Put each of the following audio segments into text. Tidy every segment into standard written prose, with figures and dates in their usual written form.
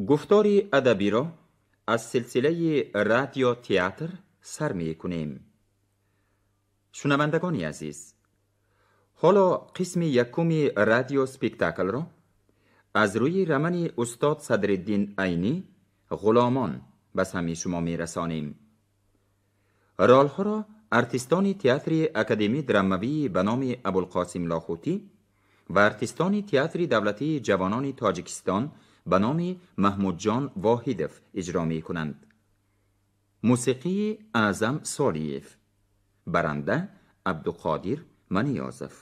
Гуфтори адабиро аз силсилаи радио театр сар мекунем. Шунавандагони азиз, ҳоло қисми якуми радио спектаклро аз рӯи романи устод Садриддин Айнӣ «Ғуломон» ба самъи шумо мерасонем. Ролҳоро артистони театри академии драмавии ба номи Абулқосим Лоҳутӣ ва артистони театри давлатии ҷавонони Тоҷикистон ба номи Маҳмудҷон Воҳидов иҷро мекунанд. Мусиқии Аъзам Солиев, баранда Абдуқодир Маниёзов.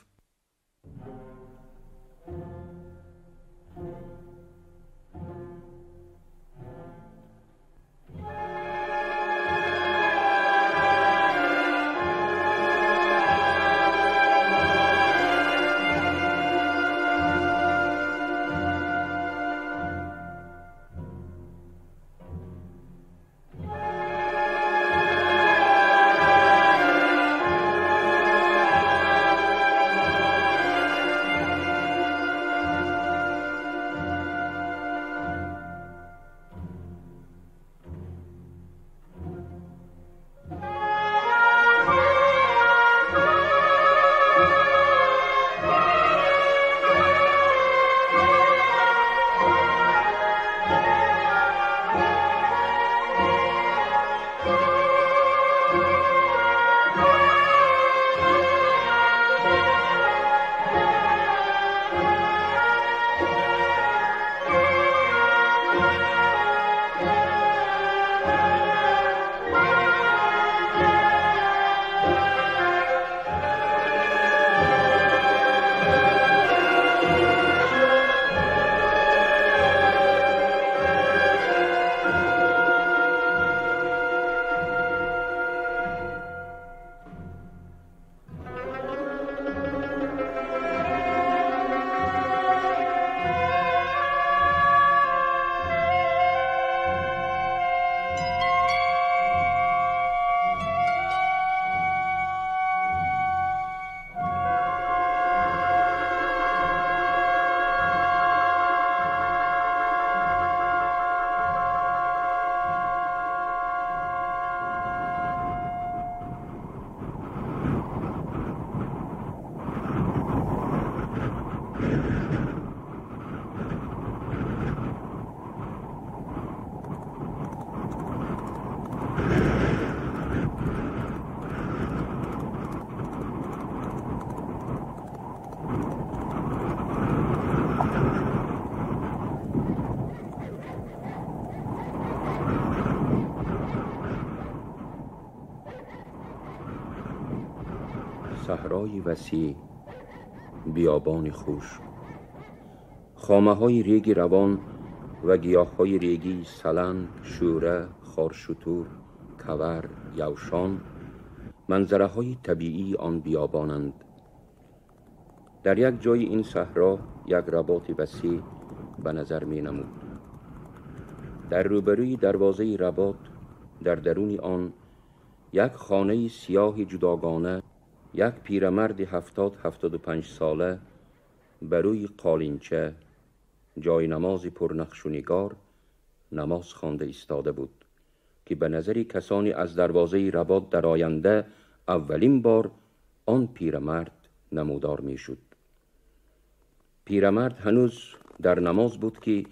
صحرای وسیع، بیابان خشک، خامه‌های ریگ روان و گیاه‌های ریگی سلنگ، شوره، خارشتور، کور، یوشان منظره‌های طبیعی آن بیابانند. در یک جای این صحرا یک رباط وسیع به نظر می نمود. در روبروی دروازه رباط، در درون آن یک خانه سیاه جداگانه، یک پیرمرد 70-75 ساله بر روی قالینچه جای نماز پرنقش و نگار نماز خوانده ایستاده بود که به نظر کسانی از دروازه رباط در آینده اولین بار آن پیرمرد نمودار می شد. پیرمرد هنوز در نماز بود که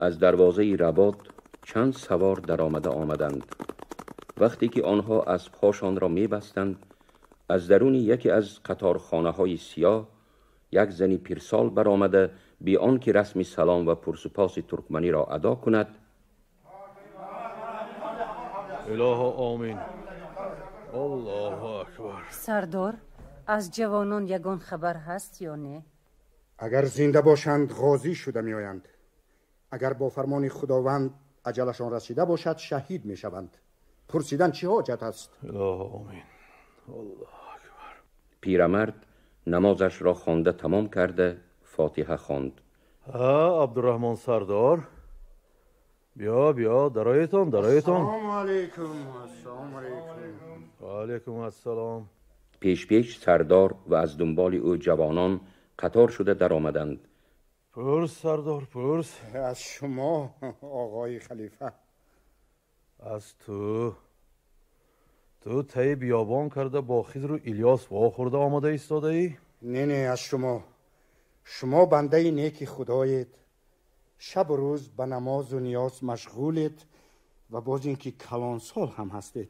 از دروازه رباط چند سوار در آمده آمدند. وقتی که آنها از پاشان را می بستند، از درون یکی از قطارخانه های سیاه یک زنی پیرسال برآمده بی آن که رسم سلام و پرسپاس ترکمنی را ادا کند. اله آمین، الله اکبر. سردار، از جوانان یگان خبر هست یا نه؟ اگر زنده باشند غازی شده می آیند. اگر با فرمان خداوند اجلشان رسیده باشد شهید می شوند. پرسیدن چه حاجت است؟ اله آمین، الله اکبر. پیرمرد نمازش را خوانده تمام کرده فاتحه خواند. عبدالرحمن سردار، بیا بیا، درایتان درایتان. السلام علیکم. السلام علیکم. و علیکم السلام. پیش پیش سردار و از دنبال او جوانان قطار شده در آمدند. Пурс, сардор, пурс. Аз шумо, оғои халифа. Аз ту. Ту таи биёбон карда бо Хизру Илёс вохӯрда омада истодаӣ? Не, не, аз шумо. Шумо бандаи неки худоед. Шабу рӯз ба намозу ниёз машғулед ва боз ин ки калонсол ҳам ҳастед.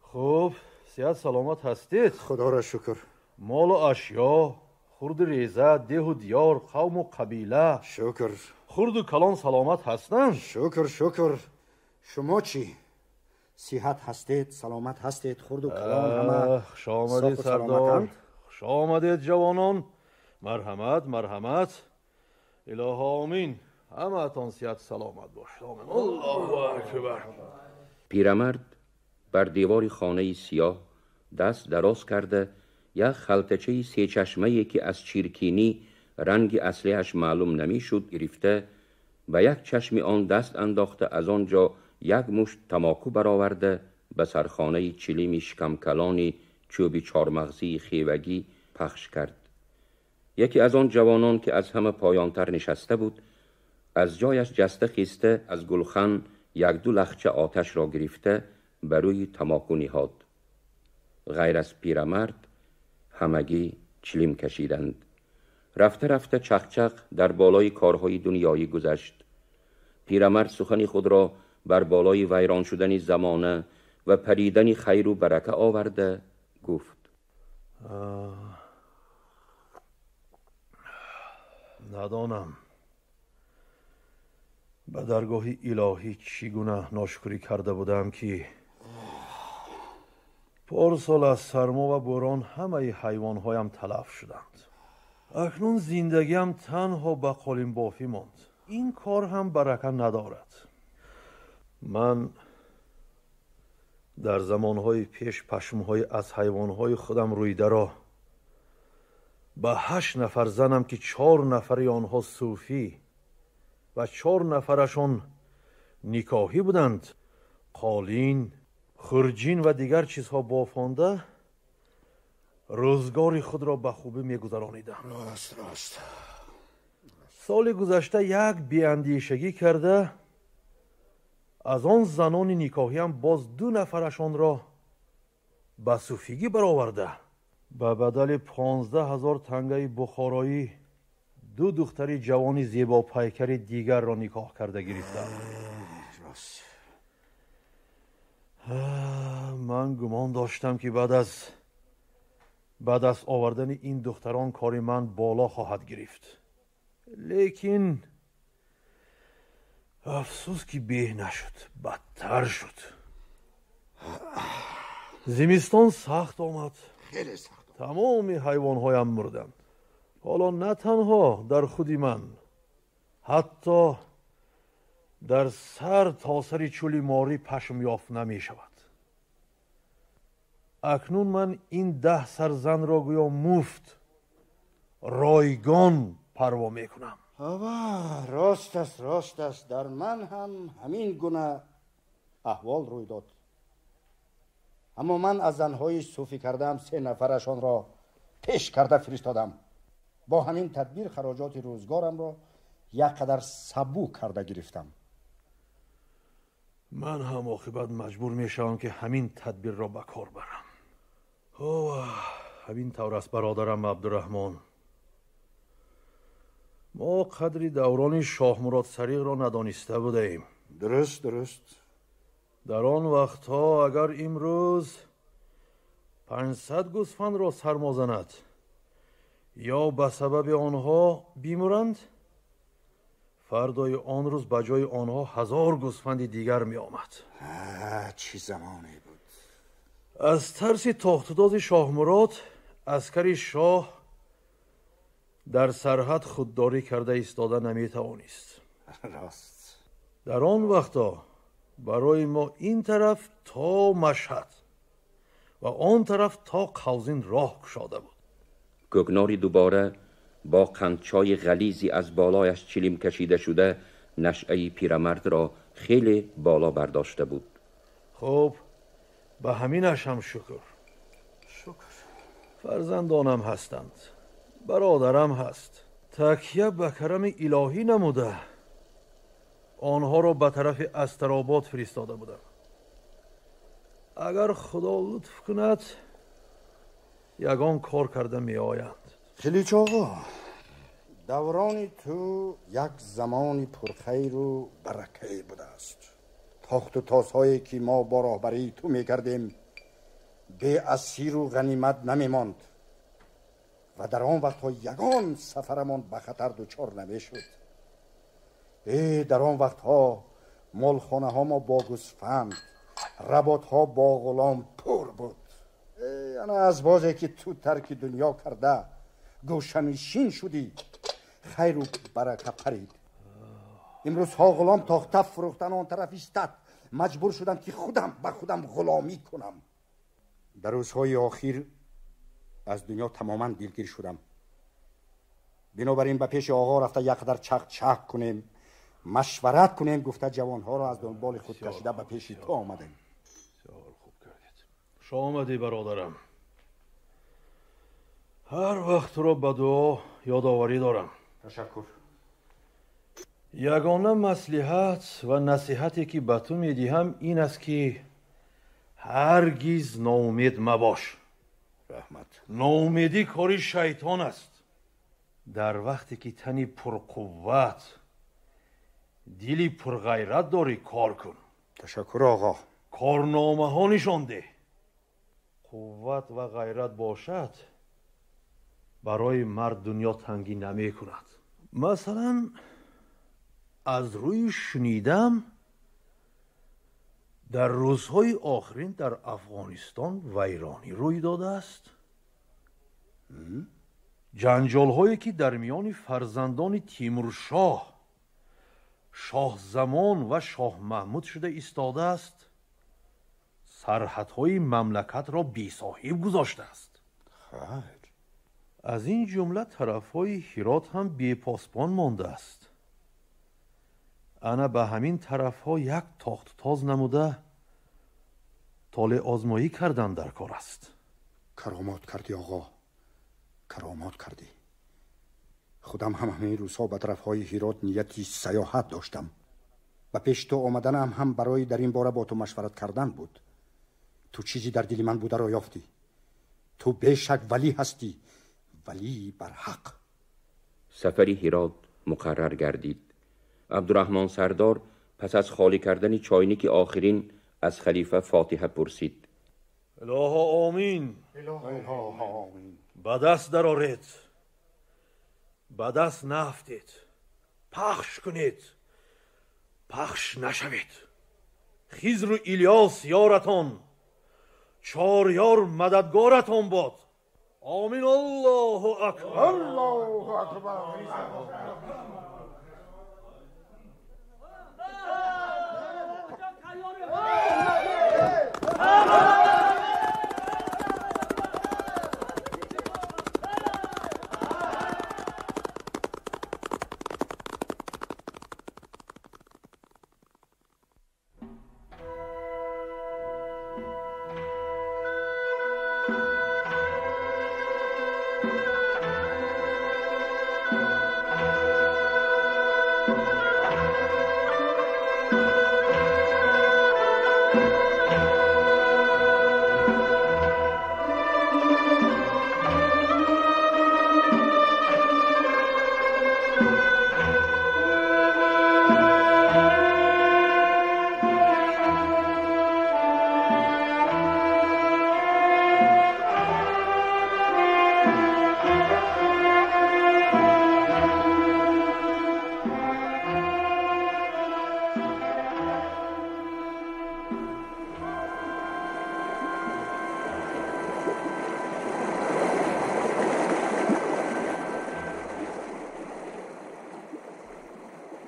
Хуб, сиҳат саломат ҳастед? Худоро шукр. Молу ашё, хурду реза, деҳу диёр, қавму қабила. Шукр. Хурду калон саломат ҳастанд? Шукр, шукр. Шумо чӣ? Сиҳат ҳастед, саломат ҳастед, хурду калон ҳама? Хуш омадед, сардор. Хуш омадед, ҷавонон. Марҳамат, марҳамат. Илоҳо омин. Ҳамаатон сиҳат саломат бошед. Омин. Аллоҳу акбар. Пирамард бар девори хонаи сиёҳ даст дароз карда як халтачаи сечашмае ки аз чиркинӣ ранги аслиаш маълум намешуд гирифта, ба як чашми он даст андохта, аз он ҷо як мушт тамоку бароварда, ба сархонаи чилими шикамкалони чӯби чормағзии хевагӣ пахш кард. Яке аз он ҷавонон ки аз ҳама поёнтар нишаста буд, аз ҷояш ҷаста хиста, аз гулхан як-ду лахча оташро гирифта ба рӯи тамоку ниҳод. Ғайр аз пирамард ҳамагӣ чилим кашиданд. Рафта рафта чақчақ дар болои корҳои дунёӣ гузашт. Пирамард сухани худро бар болои вайрон шудани замона ва паридани хайру барака оварда гуфт: Надонам ба даргоҳи илоҳӣ чӣ гуна ношукрӣ карда будам ки порсол аз сармо ва борон ҳамаи ҳайвонҳоям талаф шуданд. Акнун зиндагиам танҳо ба қолинбофӣ монд. Ин кор ҳам барака надорад. Ман дар замонҳои пеш пашмҳои аз ҳайвонҳои худам рӯидаро ба 8 нафар занам ки 4 нафари онҳо сӯфӣ ва 4 нафарашон никоҳӣ буданд, қолин, хурҷин ва дигар чизҳо бофонда рӯзгори худро ба хубӣ мегузаронидам. Рост, рост. Соли гузашта як беандешагӣ карда аз он занони никоҳиам боз 2 нафарашонро ба суфигӣ бароварда, ба бадали 15 000 тангаи бухороӣ 2 духтари ҷавони зебопайкари дигарро никоҳ карда гирифтам. Рост. Ман гумон доштам ки баъд аз ба даст овардани ин духтарон кори ман боло хоҳад гирифт. Лекин афсӯс ки беҳ нашуд, бадтар шуд. Зимистон сахт омад. Хеле сахт. Тамоми ҳайвонҳоям мурданд. Ҳоло на танҳо дар худи ман, ҳатто дар сар то сари чӯли морӣ пашм ёфт намешавад. Акнун ман ин 10 сар занро гӯё муфт, ройгон парво мекунам. Рост аст, рост аст. Дар ман ҳам ҳамин гуна аҳвол рӯй дод. Аммо ман аз занҳои суфӣ кардаам 3 нафарашонро пеш карда фиристодам. Бо ҳамин тадбир хароҷоти рӯзгорамро як қадар сабук карда гирифтам. Ман ҳам оқибат маҷбур мешавам ки ҳамин тадбирро ба кор барам. Ҳамин тавр аст, бародарам Абдураҳмон. Мо қадри даврони Шоҳмурод Сариғро надониста будаем. Дуруст, дуруст. Дар он вақтҳо агар имрӯз 500 гӯсфандро сармо занад ё ба сабаби онҳо бимуранд, фардои он рӯз ба ҷои онҳо 1000 гӯсфанди дигар меомад. Чӣ замоне буд! Аз тарси тохтудози Шоҳмурод аскари шоҳ дар сарҳад худдорӣ карда истода наметавонист. Рост. Дар он вақтҳо барои мо ин тараф то Машҳад ва он тараф то Қавзин роҳ кушода буд. Кӯкнори дубора бо қандчойи ғализе аз болояш чилим кашида шуда нашъаи пирамардро хеле боло бардошта буд. Хуб, ба ҳаминаш ҳам шукр. Шукр. Фарзандонам ҳастанд, бародарам ҳаст. Такя ба карами илоҳӣ намуда онҳоро ба тарафи Астаробод фиристода будам. Агар Худо лутф кунад, ягон кор карда меоянд. Қилич оғо, даврони ту як замони пурхайру баракае будааст. Тохту тозҳое ки мо бо роҳбарии ту мекардем, беасиру ғанимат намемонд ва дар он вақтҳо ягон сафарамон ба хатар дучор намешуд. Дар он вақтҳо молхонаҳо мо бо гӯсфанд, работҳо бо ғулом пур буд. Ана аз бозе ки ту тарки дунё карда гӯшанишин шудӣ, хайру барака парид. Имрӯзҳо ғулом тохта фурӯхтан он тараф истад. Маҷбур шудам ки худам ба худам ғуломӣ кунам. Дар рӯзҳои охир аз дунё тамоман дилгир шудам. Бинобар ин ба пеши оғо рафта як қадар чақ-чақ кунем, машварат кунем гуфта ҷавонҳоро аз дунболи худ кашида ба пеши ту омадем. Бисёр хуб кардед. Хуш омадӣ, бародарам. Ҳар вақт туро ба дуо ёдоварӣ дорам. Ташаккур. Ягона маслиҳат ва насиҳате ки ба ту медиҳам ин аст ки ҳаргиз ноумед мабош. Раҳмат. Ноумедӣ кори шайтон аст. Дар вақте ки тани пурқувват, дили пурғайрат дорӣ, кор кун. Ташаккур, оғо. Корномаҳо нишон деҳ. Қувват ва ғайрат бошад, барои мард дунё тангӣ намекунад. Масалан, аз рӯи шунидам, дар рӯзҳои охирин дар Афғонистон вайронӣ рӯй додааст. Ҷанҷолҳое ки дар миёни фарзандони Тимуршоҳ, Шоҳзамон ва Шоҳмаҳмуд шуда истодааст, сарҳадҳои мамлакатро бесоҳиб гузоштааст. Хайр. Аз ин ҷумла тарафҳои Ҳирот ҳам бепосбон мондааст. Ана ба ҳамин тарафҳо як тохтутоз намуда толеъозмоӣ кардан дар кор аст. Каромат кардӣ, оғо, каромат кардӣ. Худам ҳам ҳамин рӯзҳо ба тарафҳои Ҳирот нияти саёҳат доштам. Ба пеши ту омаданам ҳам барои дар ин бора бо ту машварат кардан буд. Ту чизе дар дили ман бударо ёфтӣ. Ту бешак валӣ ҳастӣ, валии барҳақ. Сафари Ҳирот муқаррар гардид. Абдурраҳмон сардор пас аз холӣ кардани чойники охирин аз халифа фотиҳа пурсид. Илоҳо омин. Илоҳо омин. Ба даст дароред, ба даст нафтед, пахш кунед, пахш нашавед. Хизру Илёс ёратон, чор ёр мададгоратон бод. Омин. Аллоҳу акбар. Аллоҳу акбар.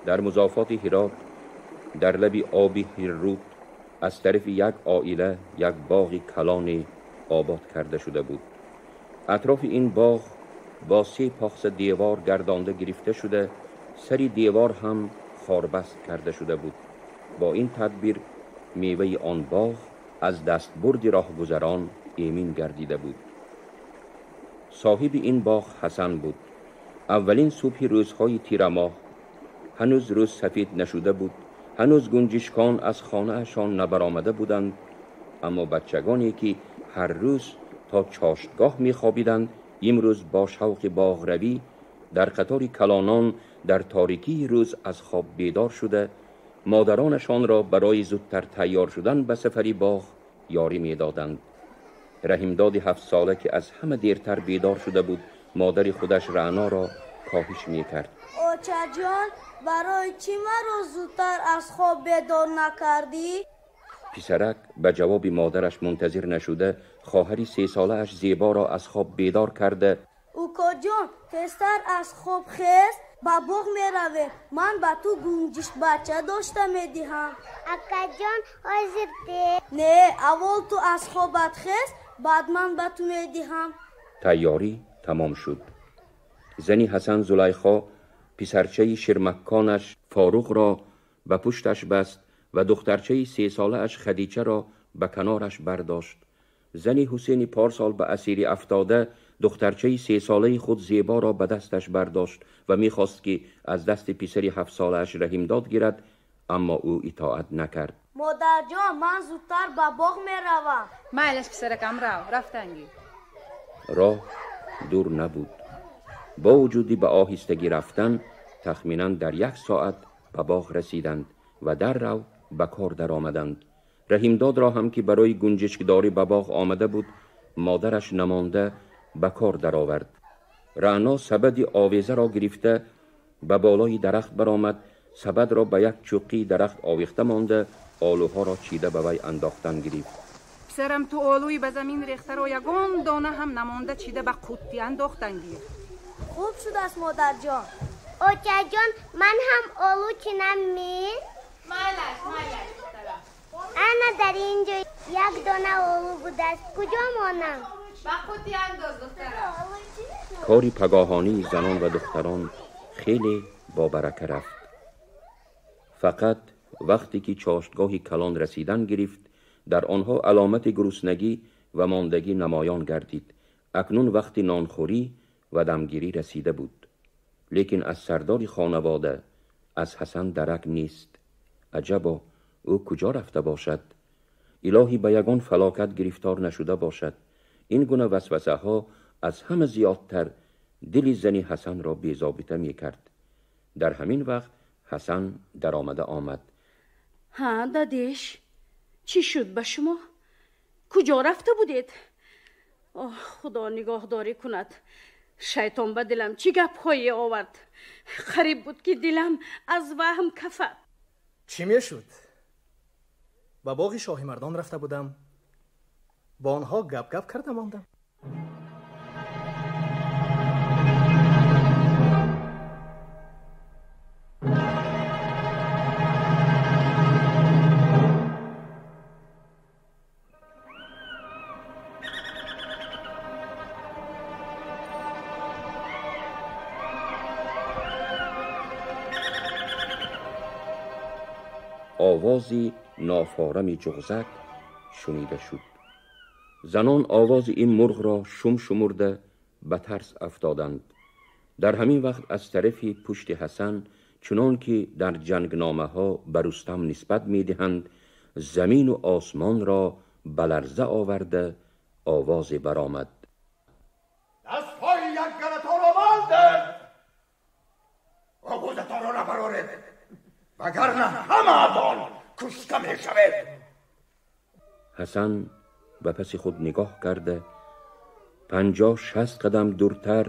در مضافات هرات در لب آب هیررود از طرف یک عائله یک باغ کلان آباد کرده شده بود. اطراف این باغ با 3 پاخس دیوار گردانده گرفته شده، سر دیوار هم خاربست کرده شده بود. با این تدبیر میوه آن باغ از دستبرد راهگذران ایمین گردیده بود. صاحب این باغ حسن بود. Аввалин субҳи рӯзҳои тирамоҳ ҳанӯз рӯз сафед нашуда буд, ҳанӯз гунҷишкон аз хонаашон набаромада буданд, аммо бачагоне ки ҳар рӯз то чоштгоҳ мехобиданд, имрӯз бо шавқи боғравӣ дар қатори калонон дар торикии рӯз аз хоб бедор шуда, модаронашонро барои зудтар тайёр шудан ба сафари боғ ёрӣ медоданд. Раҳимдоди ҳафтсола ки аз ҳама дертар бедор шуда буд, модари худаш Раъноро коҳиш мекард. Очаҷон, барои чӣ маро зудтар аз хоб бедор накардӣ? Писарак ба ҷавоби модараш мунтазир нашуда, хоҳари сесолааш Зеборо аз хоб бедор карда: Укоҷон, тезтар аз хоб хез, ба боғ меравем. Ман ба ту гунҷишкбача дошта медиҳам. Акаҷон, ҳозир де. Не, аввал ту аз хобат хез, баъд ман ба ту медиҳам. Тайёрӣ тамом шуд. Зани Ҳасан Зулайхо писарчаи ширмакконаш Форуқро ба пушташ баст ва духтарчаи сесолааш Хадичаро ба канораш бардошт. Зани Ҳусейни порсол ба асирӣ афтода, духтарчаи сесолаи худ Зеборо ба дасташ бардошт ва мехост ки аз дасти писари ҳафтсолааш Раҳимдод гирад, аммо ӯ итоат накард. Модарҷон, ман зудтар ба боғ меравам. Майлаш, писаракам, рав, рафтангӣ. Роҳ дур набуд. Бо вуҷуди ба оҳистагӣ рафтан, тахминан дар як соат ба боғ расиданд ва дар рав ба кор даромаданд. Раҳимдодро ҳам ки барои гунҷишкдорӣ ба боғ омада буд, модараш намонда ба кор даровард. Раъно сабади овезаро гирифта ба болои дарахт баромад, сабадро ба як чуққии дарахт овехта монда, олуҳоро чида ба вай андохтан гирифт. Писарам, ту олӯи ба замин рехтаро ягон дона ҳам намонда чида ба қуттӣ андохтан гир. Хуб шудааст, модарҷон. Очаҷон, ман ҳам олу чинам ми? Майлаш, майлаш, духтарам. Ана дар ин ҷо як дона олу будааст. Куҷо монам? Ба қуттӣ андоз, духтарам. Кори пагоҳонии занон ва духтарон хеле бобарака рафт. Фақат вақте ки чоштгоҳи калон расидан гирифт, дар онҳо аломати гуруснагӣ ва мондагӣ намоён гардид. Акнун вақти нонхӯрӣ ва дамгирӣ расида буд. Лекин аз сардори хонавода, аз Ҳасан дарак нест. Аҷабо, ӯ куҷо рафта бошад? Илоҳӣ ба ягон фалокат гирифтор нашуда бошад. Ин гуна васвасаҳо аз ҳама зиёдтар дили зани Ҳасанро безобита мекард. Дар ҳамин вақт Ҳасан даромада омад. Ҳа, дадеш, чӣ шуд ба шумо? Куҷо рафта будед? Оҳ, Худо нигоҳдорӣ кунад. Шайтон ба дилам чӣ гапҳое овард. Қариб буд ки дилам аз ваҳм кафад. Чӣ мешуд? Ба боғи шоҳимардон рафта будам. Бо онҳо гап-гап карда мондам. Овози нофорами ҷуғзак шунида шуд. Занон овози ин мурғро шум шумурда ба тарс афтоданд. Дар ҳамин вақт аз тарафи пушти Ҳасан, чунон ки дар ҷангномаҳо ба Рустам нисбат медиҳанд, замину осмонро ба ларза оварда овозе баромад. Дастҳои якгалатонро бандед, оғозатонро набароред, вагарна ҳамаатон кушта мешавед. Ҳасан ба паси худ нигоҳ карда, 50-60 қадам дуртар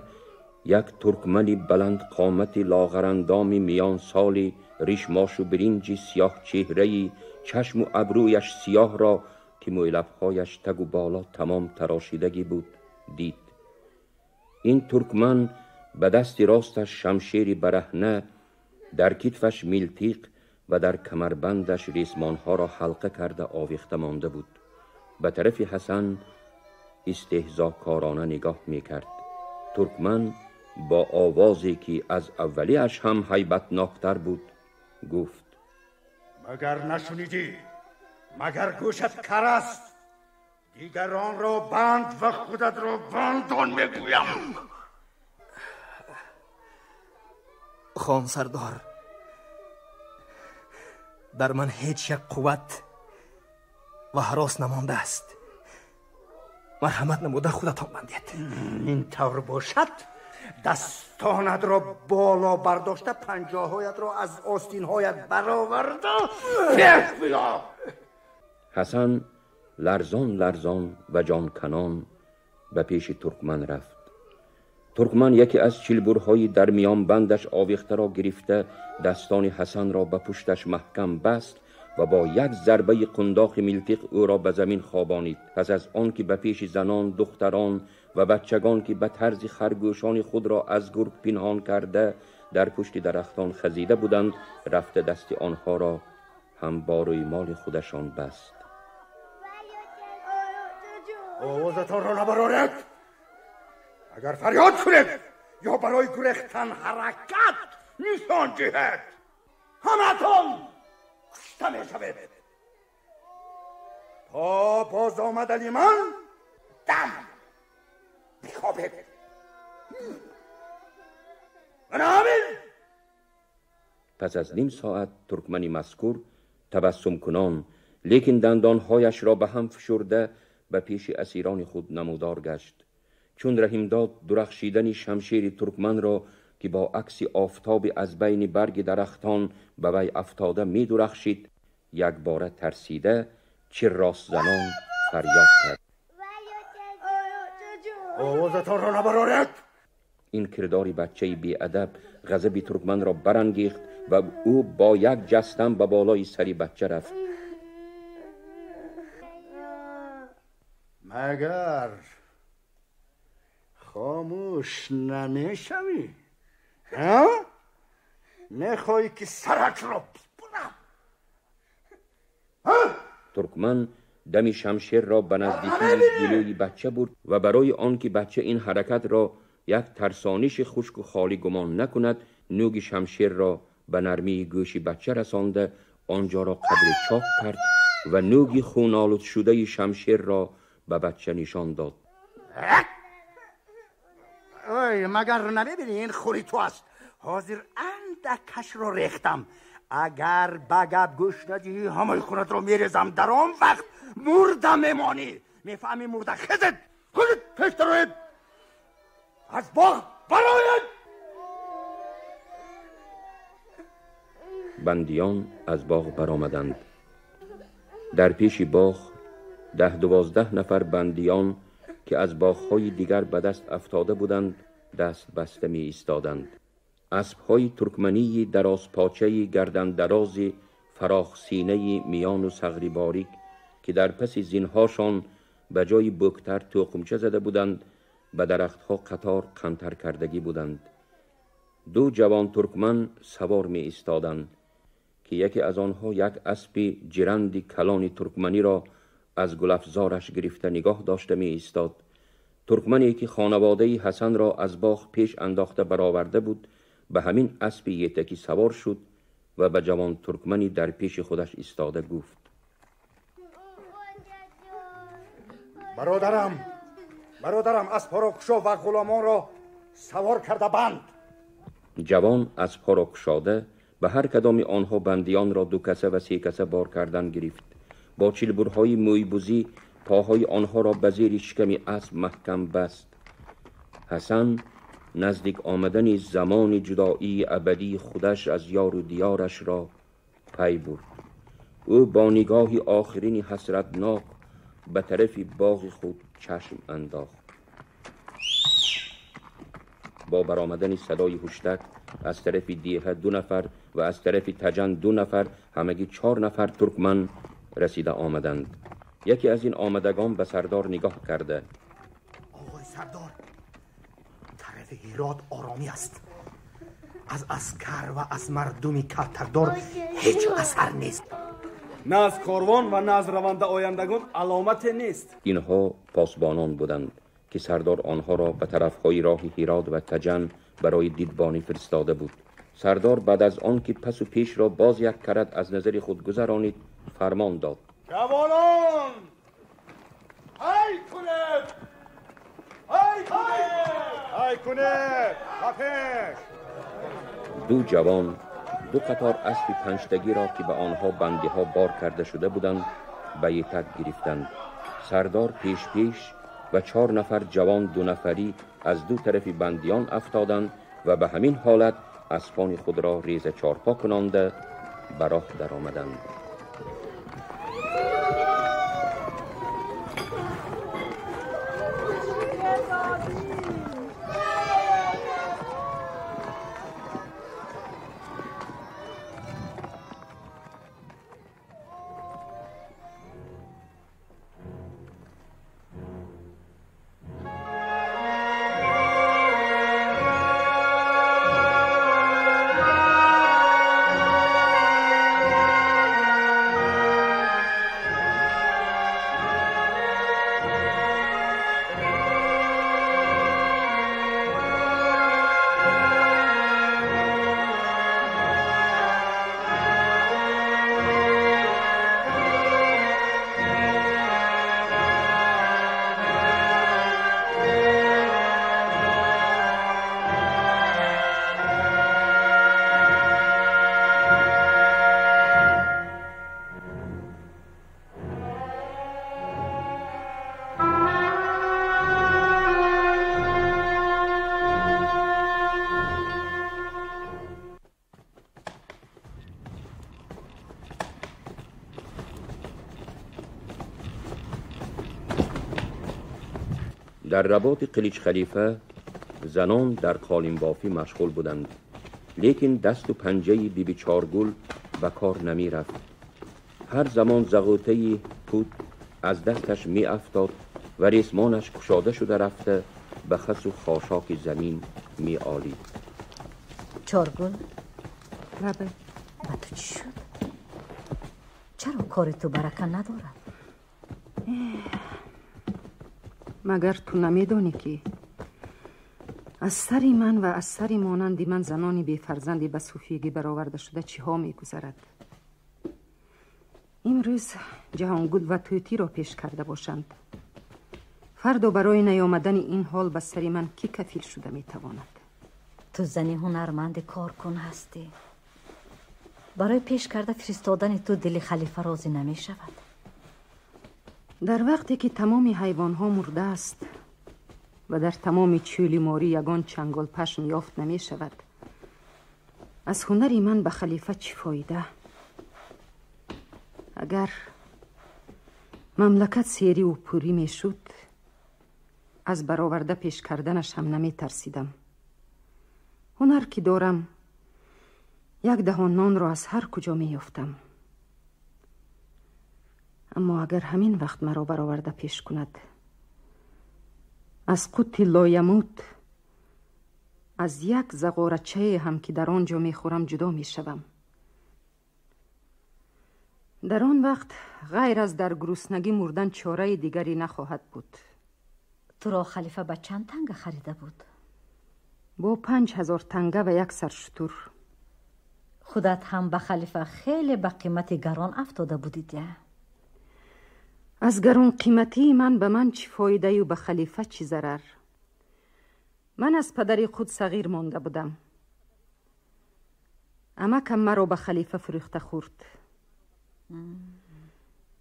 як туркмани баландқомати лоғарандоми миёнсоли ришмошу биринҷи сиёҳчеҳраи чашму абрӯяш сиёҳро ки мӯйлабҳояш тагу боло тамом тарошидагӣ буд дид. Ин туркман ба дасти росташ шамшери бараҳна, дар китфаш милтиқ ва дар камарбандаш ресмонҳоро ҳалқа карда овехта монда буд. Ба тарафи Ҳасан истеҳзокорона нигоҳ мекард. Туркман бо овозе ки аз аввалиаш ҳам ҳайбатноктар буд гуфт: магар нашунидӣ? Магар гӯшат кар аст? Дигаронро банд ва худатро бандон мегӯям. Хон сардор, дар ман ҳеҷ як қувват ва ҳарос намондааст. Марҳамат намуда худатон бандед. Ин тавр бошад, дастонатро боло бардошта, панҷоҳоятро аз остинҳоят бароварда пеш биё. Ҳасан ларзон ларзон ва ҷонканон ба пеши туркман рафт. Туркман яке аз чилбурҳои дар миёнбандаш овехтаро гирифта, дастони Ҳасанро ба пушташ маҳкам баст ва бо як зарбаи қундоқи милтиқ ӯро ба замин хобонид. Пас аз он ки ба пеши занон, духтарон ва бачагон, ки ба тарзи харгӯшони худро аз гург пинҳон карда дар пушти дарахтон хазида буданд, рафта дасти онҳоро ҳам бо рӯймоли худашон баст. Овозатонро набароред! Агар фарёд кунед ё барои гурехтан ҳаракат нишон диҳед, ҳаматон кушта мешавед. То боз омадани ман дам бихобед. Мана ҳамин. Пас аз ним соат туркмани мазкур табассумкунон, лекин дандонҳояшро ба ҳам фишурда ба пеши асирони худ намудор гашт. Чун Раҳимдод дурахшидани шамшери туркманро, ки бо акси офтоби аз байни барги дарахтон ба вай афтода медурахшид, якбора тарсида чирростзанон фарёд кард. Овозатонро набароред! Ин кирдори бачаи беадаб ғазаби туркманро барангехт ва ӯ бо як ҷастан ба болои сари бача рафт. Магар хомӯш намешавӣ? Мехоҳӣ ки саракро бибурам? Туркман дами шамшерро ба наздикии гулӯи бача бурд ва барои он ки бача ин ҳаракатро як тарсониши хушку холӣ гумон накунад, нӯги шамшерро ба нармии гӯши бача расонда, он ҷоро қадре чок кард ва нӯги хунолудшудаи шамшерро ба бача нишон дод. Ой, магар намебинӣ ин хури ту аст? Ҳозир андакашро рехтам. Агар ба гап гӯш надиҳӣ, ҳамаи хунатро мерезам. Дар он вақт мурда мемонӣ. Мефаҳмӣ, мурда? Хезед, худит пеш дароед, аз боғ бароед. Бандиён аз боғ баромаданд. Дар пеши боғ 10-12 нафар бандиён, ки аз боғҳои дигар ба даст афтода буданд, даст баста меистоданд. Аспҳои туркмании дарозпочаи гардандарози фарохсинаи миёну сағри борик, ки дар паси зинҳошон ба ҷои бӯктар тӯқумча зада буданд, ба дарахтҳо қатор қантар кардагӣ буданд. Ду ҷавон туркман савор меистоданд, ки яке аз онҳо як аспи ҷиранди калони туркманиро аз гулафзораш гирифта нигоҳ дошта меистод. Туркмане ки хонаводаи Ҳасанро аз боғ пеш андохта бароварда буд, ба ҳамин аспи етакӣ савор шуд ва ба ҷавон туркмани дар пеши худаш истода гуфт: Бародарам, бародарам, аспҳоро кушо ва ғуломонро савор карда банд. Ҷавон аспҳоро кушода, ба ҳар кадоми онҳо бандиёнро ду каса ва се каса бор кардан гирифт. Бо чилбурҳои мӯйбузӣ поҳои онҳоро ба зери шиками асп маҳкам баст. Ҳасан наздик омадани замони ҷудоии абадии худаш аз ёру диёрашро пай бурд. Ӯ бо нигоҳи охирини ҳасратнок ба тарафи боғи худ чашм андохт. Бо баромадани садои ҳуштак аз тарафи деҳа 2 нафар ва аз тарафи Таҷан 2 нафар, ҳамагӣ 4 нафар туркман расида омаданд. Яке аз ин омадагон ба сардор нигоҳ карда: Оғои сардор, тарафи Ҳирот оромӣ аст. Аз аскар ва аз мардуми калтакдор ҳеҷ асар нест. На аз корвон ва на аз раванда ояндагон аломате нест. Инҳо посбонон буданд, ки сардор онҳоро ба тарафҳои роҳи Ҳирот ва Таҷан барои дидбонӣ фиристода буд. Сардор баъд аз он ки пасу пешро боз як карат аз назари худ гузаронид, фармон дод: Ҷавонон, ҳай кунед! Ҳай кунед! Ҳай кунед! Ба пеш! Ду ҷавон ду қатор аспи панҷтагиро, ки ба онҳо бандиҳо бор карда шуда буданд, ба етак гирифтанд. Сардор пеш пеш ва 4 нафар ҷавон 2 нафарӣ аз ду тарафи бандиён афтоданд ва ба ҳамин ҳолат аспони худро реза чорпо кунонда ба роҳ даромаданд. Дар работи Қилич Халифа занон дар қолинбофӣ машғул буданд, лекин дасту панҷаи Биби Чоргул ба кор намерафт. Ҳар замон зағӯтаи пут аз дасташ меафтод ва ресмонаш кушода шуда рафта ба хасу хошоки замин меолид. Чоргул, лабай, ба ту чӣ шуд? Чаро кори ту барака надорад? Магар ту намедонӣ, ки аз сари ман ва аз сари монанди ман занони бефарзанди ба суфигӣ бароварда шуда чиҳо мегузарад? Имрӯз Ҷаҳонгул ва Тӯтиро пеш карда бошанд, фардо барои наёмадани ин ҳол ба сари ман кӣ кафил шуда метавонад? Ту зани ҳунарманди коркун ҳастӣ. Барои пеш карда фиристодани ту дили халифа розӣ намешавад. Дар вақте ки тамоми ҳайвонҳо мурдааст ва дар тамоми чӯли морӣ ягон чангол пашм ёфт намешавад, аз ҳунари ман ба халифа чӣ фоида? Агар мамлакат сериву пурӣ мешуд, аз бароварда пеш карданаш ҳам наметарсидам. Ҳунар ки дорам, як даҳон нонро аз ҳар куҷо меёфтам. Аммо агар ҳамин вақт маро бароварда пеш кунад, аз қути лоямут, аз як зағорачае ҳам ки дар он ҷо мехӯрам ҷудо мешавам. Дар он вақт ғайр аз дар гуруснагӣ мурдан чораи дигаре нахоҳад буд. Туро халифа ба чанд танга харида буд? Бо 5000 танга ва як сар шутур. Худат ҳам ба халифа хеле ба қимати гарон афтода будид. Аз гаронқиматии ман ба ман чӣ фоидаю ба халифа чӣ зарар? Ман аз падари худ сағир монда будам. Амакам маро ба халифа фурӯхта хӯрд.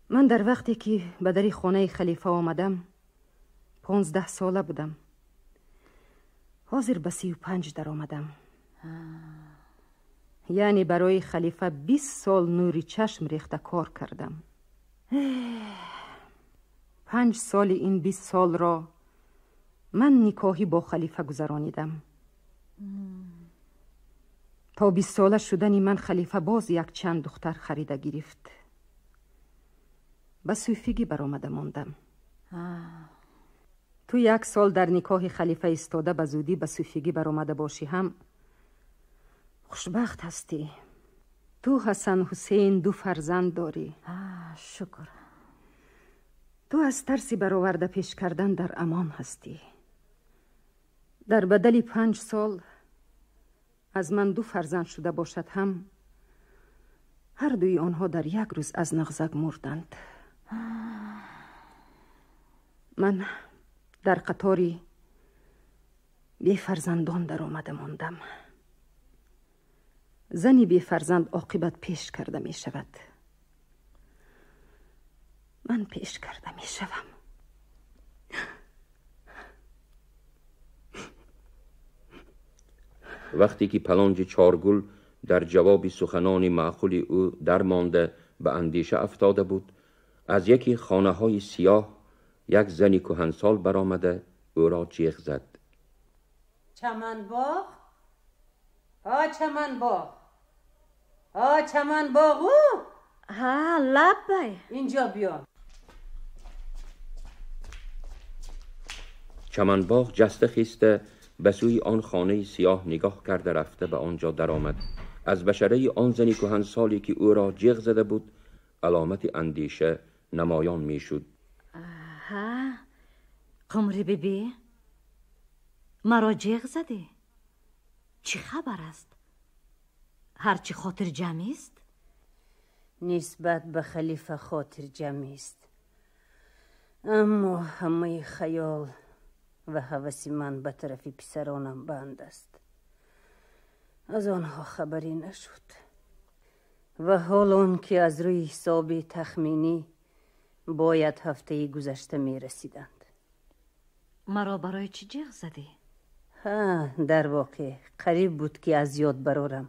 Ман дар вақте ки ба дари хонаи халифа омадам, 15 сола будам. Ҳозир ба 35 даромадам. Яъне барои халифа 20 сол нури чашм рехта кор кардам. 5 соли ин 20 солро ман никоҳӣ бо халифа гузаронидам. То 20 сола шудани ман халифа боз якчанд духтар харида гирифт. Ба суфигӣ баромада мондам. Ту як сол дар никоҳи халифа истода ба зудӣ ба суфигӣ баромада бошӣ ҳам хушбахт ҳастӣ. Ту Ҳасан Ҳусейн ду фарзанд дорӣ. Шукр. Ту аз тарси бароварда пеш кардан дар амон ҳастӣ. Дар бадали 5 сол аз ман ду фарзанд шуда бошад ҳам, ҳар дуи онҳо дар як рӯз аз нағзак мурданд. Ман дар қатори бефарзандон даромада мондам. Зани бефарзанд оқибат пеш карда мешавад. Ман пеш карда мешавам. Вақте ки паланҷи Чоргул дар ҷавоби суханони маъқули ӯ дармонда ба андеша афтода буд, аз яке хонаҳои сиёҳ як зани кӯҳансол баромада ӯро ҷеғ зад. Чаманбоғ? Ҳо, Чаманбоғ! Ҳо, Чаманбоғу! Ҳа, лаббай! Инҷо биё. Чаманбоғ ҷаста хеста ба сӯи он хонаи сиёҳ нигоҳ карда рафта ба он ҷо даромад. Аз башараи он зани кӯҳансоле ки ӯро ҷеғ зада буд аломати андеша намоён мешуд. Ҳа, Қумри бибӣ, маро ҷеғ задӣ? Чӣ хабар аст? Ҳарчи хотирҷамъист? Нисбат ба халифа хотирҷамъист, аммо ҳамаи хаёл ва ҳаваси ман ба тарафи писаронам банд аст. Аз онҳо хабарӣ нашуд ва ҳол он ки аз рӯи ҳисоби тахминӣ бояд ҳафтаи гузашта мерасиданд. Маро барои чӣ ҷеғ задӣ? Ҳа, дар воқеъ қариб буд ки аз ёд барорам.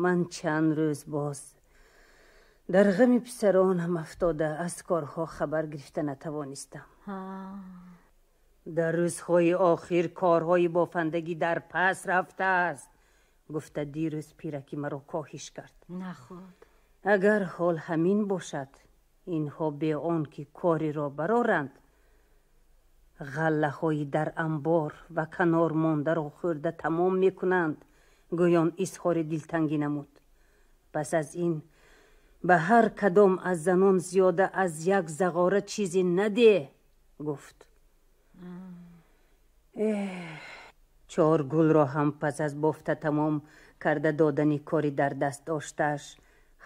Ман чанд рӯз боз дар ғами писаронам афтода аз корҳо хабар гирифта натавонистам. Дар рӯзҳои охир корҳои бофандагӣ дар пас рафтааст, гуфта дирӯз пираки маро коҳиш кард. Наход. Агар ҳол ҳамин бошад, инҳо бе он ки кореро бароранд, ғаллаҳои дар анбор ва канор мондаро хӯрда тамом мекунанд, гӯён изҳори дилтангӣ намуд. Пас аз ин ба ҳар кадом аз занон зиёда аз як зағора чизе наде, гуфт. Чоргулро ҳам пас аз бофта тамом карда додани кори дар даст доштааш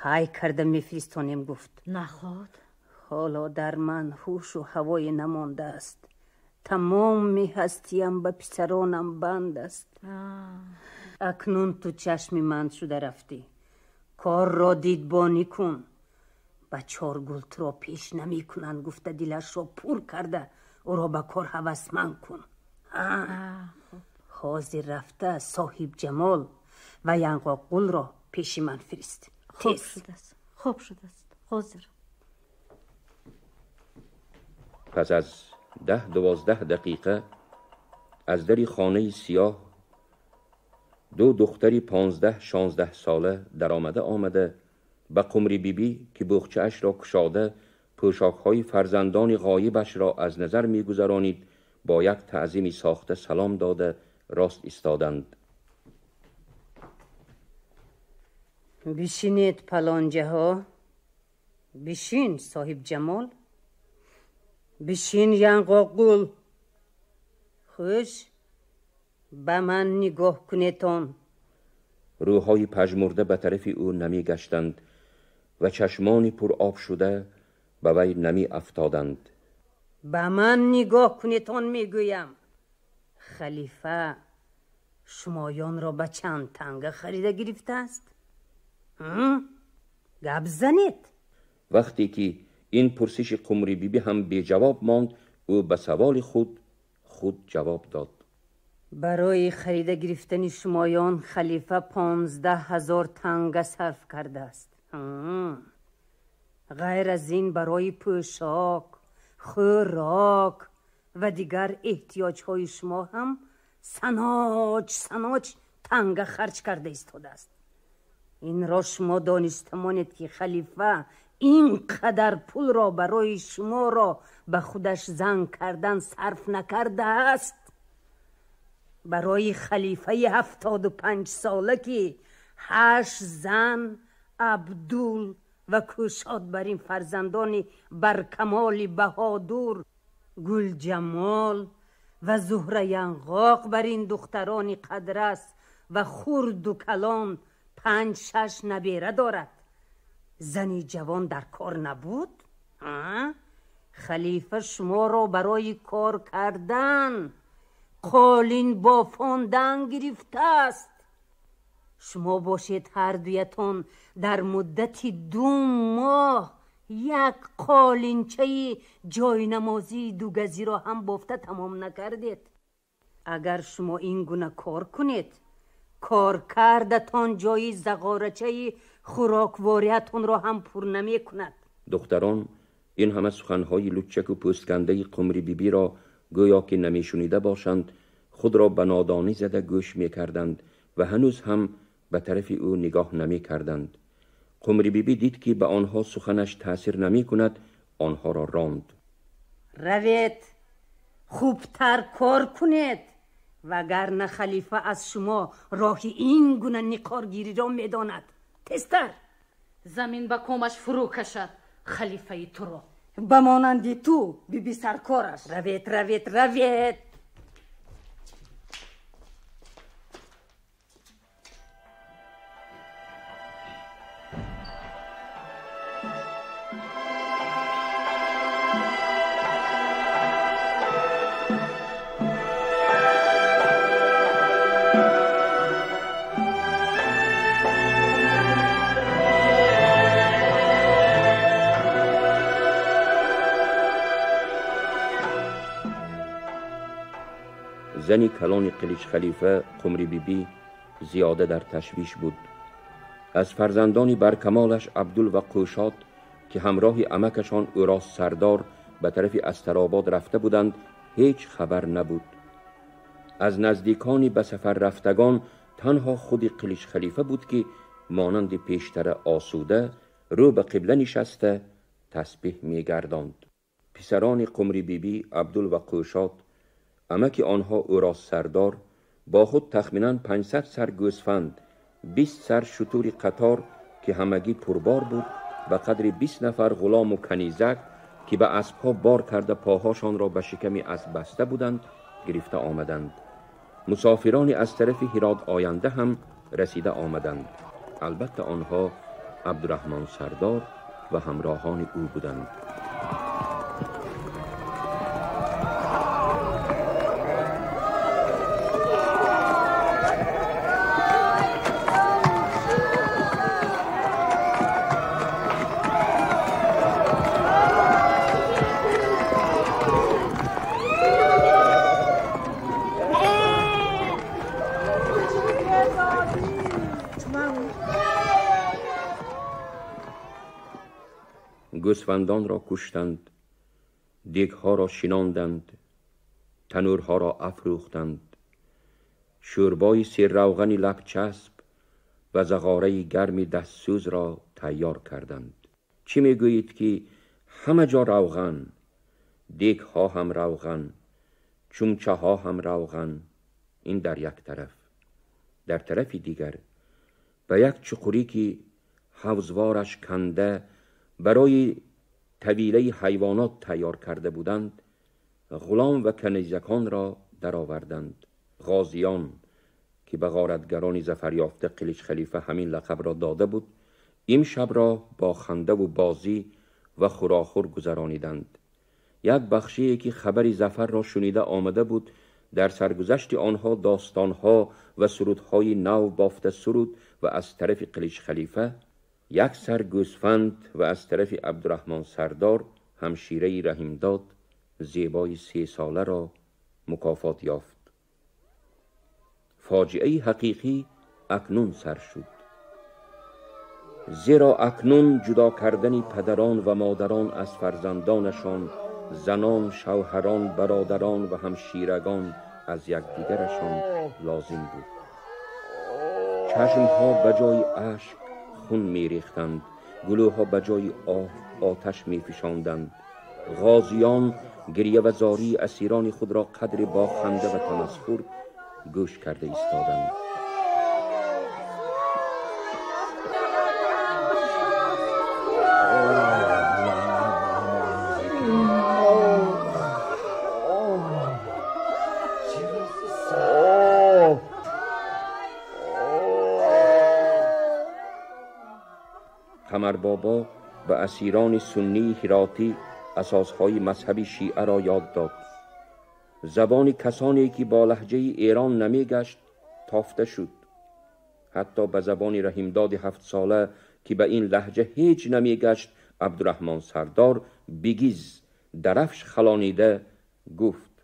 ҳай карда мефиристонем, гуфт. Наход. Ҳоло дар ман ҳушу ҳавое намондааст. Тамоми ҳастиям ба писаронам банд аст. Акнун ту чашми ман шуда рафтӣ. Корро дидбонӣ кун. Ба Чоргул туро пеш намекунанд, гуфта дилашро пур карда ӯро ба кор ҳавасманд кун. Ҳозир рафта Соҳиб Ҷамол ва Янғоқгулро пеши ман фирист. Хуб шудааст, хуб шудааст. Ҳозир. Пас аз 10-12 дақиқа аз дари хонаи сиёҳ ду духтари 15-16 сола даромада омада ба Қумри бибӣ ки буғчаашро кушода пӯшокҳои фарзандони ғоибашро аз назар мегузаронид бо як таъзими сохта салом дода рост истоданд. Бишинед, палонҷаҳо. Бишин, Соҳиб Ҷамол. Бишин, Янғоқгул. Хуш, ба ман нигоҳ кунетон. Рӯҳҳои пажмурда ба тарафи ӯ намегаштанд ва чашмони пуроб шуда ба вай намеафтоданд. Ба ман нигоҳ кунетон, мегӯям. Халифа шумоёнро ба чанд танга харида гирифтааст? Гап занед. Вақте ки ин пурсиши Қумри бибӣ ҳам беҷавоб монд, ӯ ба саволи худ худ ҷавоб дод. Барои харида гирифтани шумоён халифа 15 000 танга сарф кардааст. Ғайр аз ин барои пӯшок, хӯрок ва дигар эҳтиёҷҳои шумо ҳам саноч саноч танга харҷ карда истодааст. Инро шумо дониста монед ки халифа ин қадар пулро барои шуморо ба худаш зан кардан сарф накардааст. Барои халифаи 75 сола ки ҳашт зан, Абдул ва кӯшод бар ин фарзандони баркамоли баҳодур, Гулҷамол ва Зуҳра Янғоқ бар ин духтарони қадрас ва хурду калон панҷ шаш набера дорад. Зани ҷавон дар кор набуд? Халифа шуморо барои кор кардан, қолин бофондан гирифтааст. Шумо бошед ҳар дуятон дар муддати 2 моҳ як қолинчаи ҷойнамозии дугазиро ҳам бофта тамом накардед. Агар шумо ин гуна кор кунед, коркардатон ҷои зағорачаи хӯроквориятонро ҳам пур намекунад. Духтарон ин ҳама суханҳои луччаку пӯсткандаи Қумри бибиро гӯё ки намешунида бошанд, худро ба нодонӣ зада гӯш мекарданд ва ҳанӯз ҳам ба тарафи ӯ нигоҳ намекарданд. Қумри бибӣ дид ки ба онҳо суханаш таъсир намекунад, онҳоро ронд. Равед, хубтар кор кунед, вагарна халифа аз шумо роҳи ин гуна никоргириро медонад. Тезтар! Замин ба комаш фурӯ кашад халифаи туро. Ба монанди ту биби саркораш. Равед, равед, равед! Зани калони Қилич Халифа Қумри бибӣ зиёда дар ташвиш буд. Аз фарзандони баркамолаш Абдул ва Қӯшод ки ҳамроҳи амакашон ӯро сардор ба тарафи Астаробод рафта буданд, ҳеҷ хабар набуд. Аз наздикони ба сафар рафтагон танҳо худи Қилич Халифа буд ки монанди пештара осуда рӯ ба қибла нишаста тасбеҳ мегардонд. Писарони Қумри бибӣ Абдул ва Қӯшод, амаки онҳо ӯро сардор, бо худ тахминан 500 сар гӯсфанд, 20 сар шутури қатор ки ҳамагӣ пурбор буд, ба қадри 20 нафар ғулому канизак ки ба аспҳо бор карда поҳошонро ба шиками асп баста буданд, гирифта омаданд. Мусофирони аз тарафи Ҳирот оянда ҳам расида омаданд. Албатта онҳо Абдураҳмон сардор ва ҳамроҳони ӯ буданд. گوسفندان را کشتند، دیگها را شناندند، تنورها را افروختند، شوربای سیر روغن لبچسب و زغاره گرم دستسوز را تیار کردند. چی میگویید که همه جا روغن، دیگها هم روغن، چمچه ها هم روغن. این در یک طرف. در طرف دیگر به یک چقوری که حوضوارش کنده برای طویله حیوانات تیار کرده بودند، غلام و کنیزکان را درآوردند. غازیان که به غارتگران ظفریافته قلیچ خلیفه همین لقب را داده بود، این شب را با خنده و بازی و خوراخور گذرانیدند. یک بخشی که خبر ظفر را شنیده آمده بود، در سرگذشت آنها داستانها و سرودهای نو بافته سرود و از طرف قلیچ خلیفه یک سر گوسفند و از طرف عبدالرحمن سردار همشیره رحیمداد زیبای 3 ساله را مکافات یافت. فاجعه حقیقی اکنون سر شد، زیرا اکنون جدا کردن پدران و مادران از فرزندانشان، زنان، شوهران، برادران و همشیرگان از یکدیگرشان لازم بود. چشمها به جای اشک خون میریختند، گلوها به جای آه آتش میفشاندند. غازیان گریه و زاری اسیران خود را قدر با خنده و تمسخر گوش کرده ایستادند. قمر بابا به اسیران سنی هراتی اساسهای مذهب شیعه را یاد داد. زبان کسانی که با لهجه ایران نمیگشت تافته شد. ҳатто ба забони Раҳимдоди ҳафтсола, ки ба ин лаҳҷа ҳеҷ намегашт, Абдурраҳмон Сардор бигиз дарафш халонида гуфт: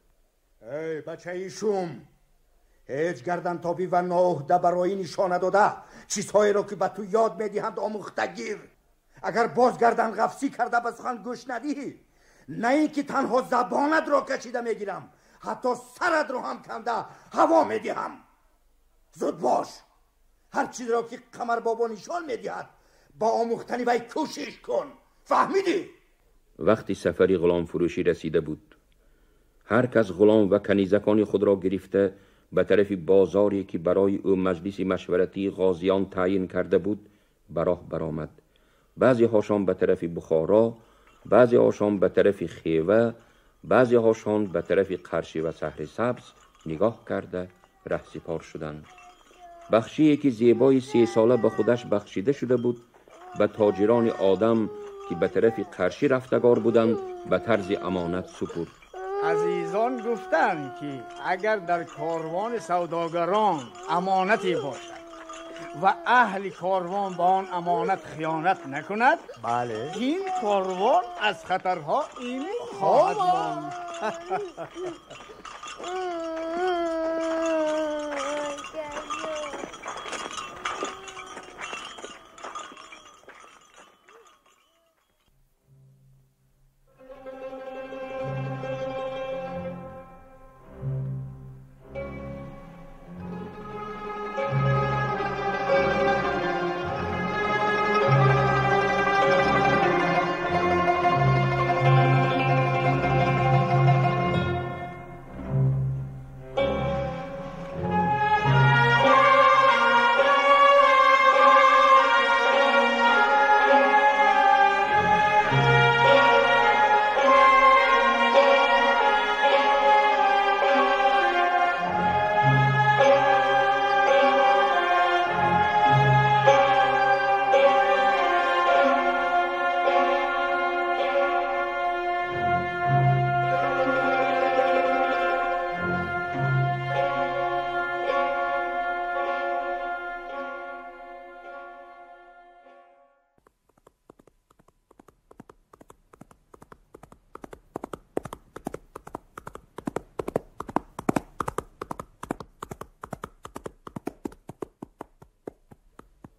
эй бачаи шум, ҳеҷ гардантобӣ ва ноуҳда барои нишона дода чизҳоеро ки ба ту ёд медиҳанд омӯхта гир. Агар боз гардан ғафсӣ карда ба сухан гӯш надиҳӣ, на ин ки танҳо забонатро кашида мегирам, ҳатто саратро ҳам канда ҳаво медиҳам. Зуд бош, ҳар чизро ки Қамарбобо нишон медиҳад ба омӯхтани вай кӯшиш кун. Фаҳмидӣ? Вақти сафари ғуломфурӯшӣ расида буд. Ҳар кас ғулом ва канизакони худро гирифта ба тарафи бозоре ки барои ӯ маҷлиси машваратии ғозиён таъйин карда буд ба роҳ баромад. Баъзеҳошон ба тарафи Бухоро, баъзеҳошон ба тарафи Хева, баъзеҳошон ба тарафи Қаршӣ ва Саҳри Сабз нигоҳ карда раҳсипор шуданд. Бахшие ки зебои сесола ба худаш бахшида шуда буд, ба тоҷирони одам ки ба тарафи Қаршӣ рафтагор буданд ба тарзи амонат супурд. Азизон гуфтанд, ки агар дар корвони савдогарон амонате бошад ва аҳли корвон ба он амонат хиёнат накунад, бале, ин корвон аз хатарҳо имин хоҳад монд.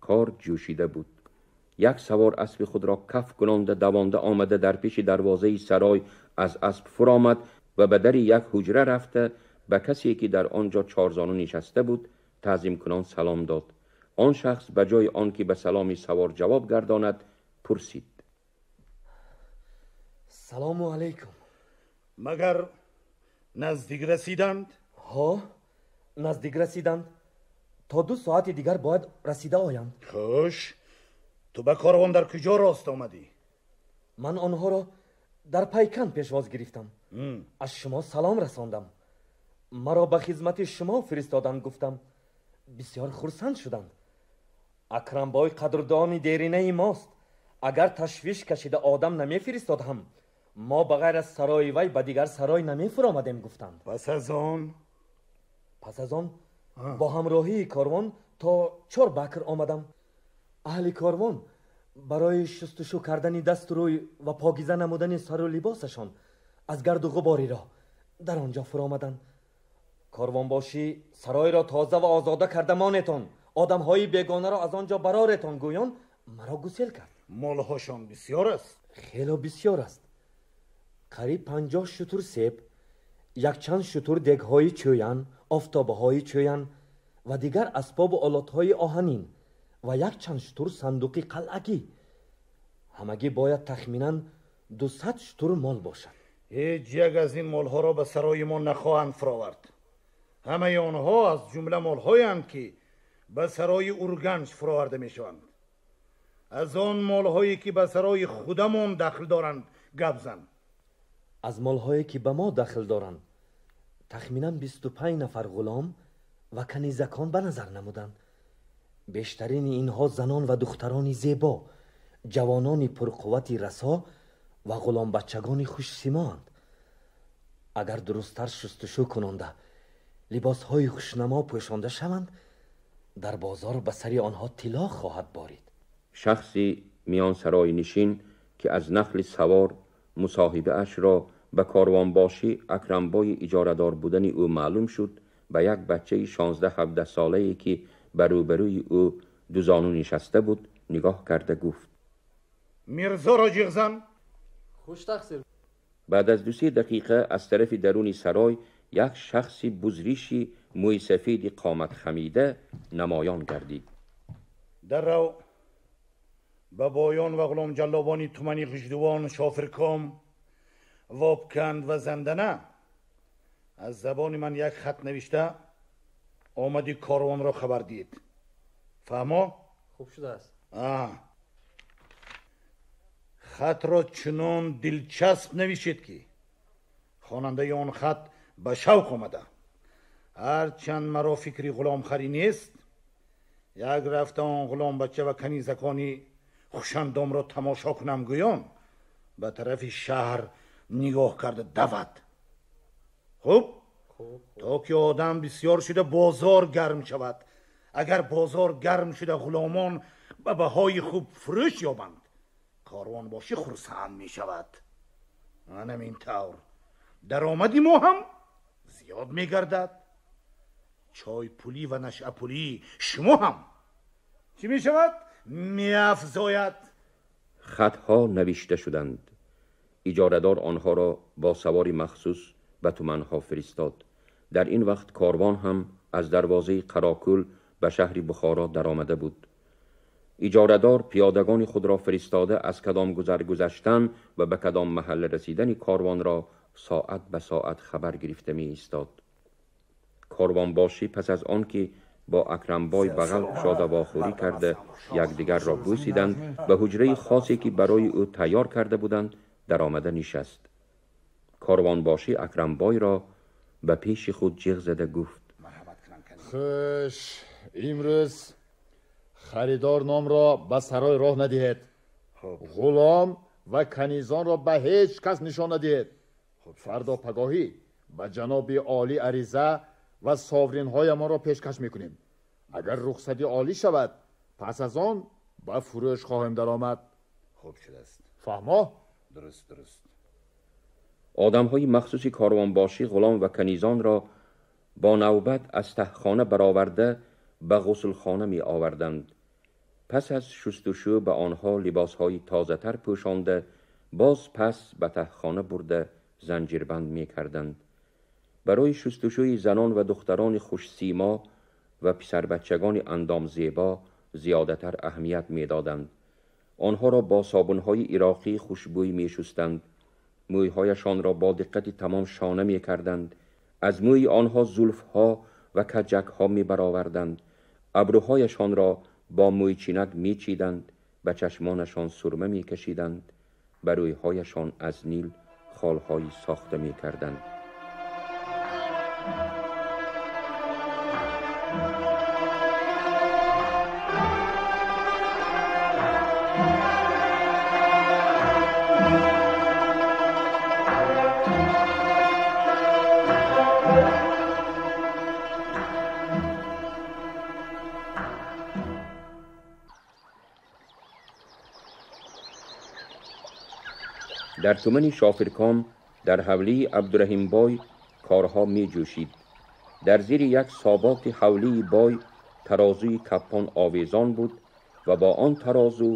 کار جوشیده بود. یک سوار اسب خود را کف کنانده دوانده آمده در پیش دروازه سرای از اسب فرآمد و به در یک حجره رفته به کسی که در آنجا چارزانو نشسته بود تعظیم کنان سلام داد. آن شخص به جای آن که به سلام سوار جواب گرداند پرسید: سلام علیکم. مگر نزدیک رسیدند؟ ها، نزدیک رسیدند. تا 2 ساعت دیگر باید رسیده آیند. خوش، تو به کاروان در کجا راست آمدی؟ من آنها را در پیکند پیشواز گرفتم. از شما سلام رساندم. مرا به خدمت شما فرستادند. گفتم بسیار خرسند شدند. اکرم بای قدردان دیرینه ماست. اگر تشویش کشیده آدم نمی فرستاد هم ما بغیر از سرای وی به دیگر سرای نمی فرآمدیم. گفتند. پس از آن؟ پس از آن با همراهی کاروان تا 4 بکر آمدم. اهل کاروان برای شستشو کردن دست روی و پاکیزه نمودن سر و لباسشان از گرد و غباری را در آنجا فرآمدند. کاروان باشی سرای را تازه و آزاده کرده مانتان، آدمهای بیگانه را از آنجا برارتان گویان مرا گسیل کرد. مالهاشان بسیار است؟ خیلی بسیار است. قریب 50 شتر سیب، یک چند شتر دگهای چویان، آفتابه چویان و دیگر اسباب و آلاتهای آهنین و یک چند شتر صندوق قلعگی. همگی باید تخمینا 200 شتر مال باشد. هیچ یک از این مالها را به سرای ما نخواهند فراورد. همه آنها از جمله مالهایند که به سرای اورگنج فراورده میشوند. از آن مالهایی که به سرای خودمان دخل دارند گپ زن. از مالهایی که به ما دخل دارند تخمینا 25 نفر غلام و کنیزکان به نظر نمودند. بیشترین اینها زنان و دختران زیبا، جوانان پرقوت رسا و غلام بچگان خوش سیماند. اگر درستتر شستشو کننده، لباسهای خوشنما پوشانده شوند، дар бозор ба сари онҳо тилло хоҳад борид. Шахси миёнсарой нишин ки аз нахли савор мусоҳибааш ро ба корвонбошӣ Акрамбои иҷорадор будани ӯ маълум шуд, ба як бачаи 16-17 солае ки ба рӯбарӯи ӯ дузону нишаста буд нигоҳ карда гуфт: Мирзоро ҷиғ зан. Хуш тақсир. Баъд аз 2-3 дақиқа аз тарафи даруни сарой як шахси бузриши мӯи сафеди қомат хамида намоён гардид. Даррав ба боён ва ғуломҷаллобони тумани Ғиждувон, Шофирком, Вобканд ва Зандана аз забони ман як хат навишта омади корвонро хабар диҳед. Фаҳмо? Хуб шудааст. Хатро чунон дилчасп навишед ки хонандаи он хат ба шавқ омада. Ҳарчанд маро фикри ғуломхарӣ нест, як рафта он ғуломбача ва канизакони хушандомро тамошо кунам гӯён ба тарафи шаҳр нигоҳ карда давад. Хуб, то ки одам бисёр шуда бозор гарм шавад. Агар бозор гарм шуда ғуломон ба баҳои хуб фурӯш ёбанд, корвонбошӣ хурсанд мешавад. Манам ин тавр даромади мо ҳам зиёд мегардад. Чойпулӣ ва нашъапулии шумо ҳам чӣ мешавад? Меафзояд. Хатҳо навишта шуданд. Иҷорадор онҳоро бо савори махсус ба туманҳо фиристод. Дар ин вақт корвон ҳам аз дарвозаи Қарокӯл ба шаҳри Бухоро даромада буд. Иҷорадор пиёдагони худро фиристода аз кадом гузар гузаштан ва ба кадом маҳалла расидани корвонро соат ба соат хабар гирифта меистод. Корвонбошӣ пас аз он ки бо Акрамбой бағал кушода вохӯрӣ карда якдигарро бӯсиданд, ба ҳуҷраи хосе ки барои ӯ тайёр карда буданд даромада нишаст. Корвонбошӣ Акрамбойро ба пеши худ ҷиғ зада гуфт: Хуш, имрӯз харидор номро ба сарой роҳ надиҳед. Ғулом ва канизонро ба ҳеҷ кас нишон надиҳед. Фардо пагоҳӣ ба ҷаноби олӣ ариза ва совринҳоямонро пешкаш мекунем. Агар рухсати олӣ шавад, пас аз он ба фурӯш хоҳем даромад. Хуб шудааст. Фаҳмо? Дуруст, дуруст. Одамҳои махсуси корвонбошӣ ғулом ва канизонро бо навбат аз таҳхона бароварда ба ғусулхона меоварданд. Пас аз шустушӯ ба онҳо либосҳои тозатар пӯшонда, боз пас ба таҳхона бурда занҷирбанд мекарданд. Барои шустушӯи занон ва духтарони хушсимо ва писарбачагони андомзебо зиёдатар аҳамият медоданд. Онҳоро бо собунҳои ироқӣ хушбӯй мешустанд, мӯйҳояшонро бо диққати тамом шона мекарданд, аз мӯи онҳо зулфҳо ва каҷакҳо мебароварданд, абрӯҳояшонро бо мӯйчинак мечиданд, ба чашмонашон сурма мекашиданд, ба рӯйҳояшон аз нил холҳои сохта мекарданд. در تумани Шофирком дар ҳавлии Абдураҳимбой корҳо меҷӯшид. Дар зири як соботи ҳавлии бой тарозуи каппон овезон буд ва бо он тарозу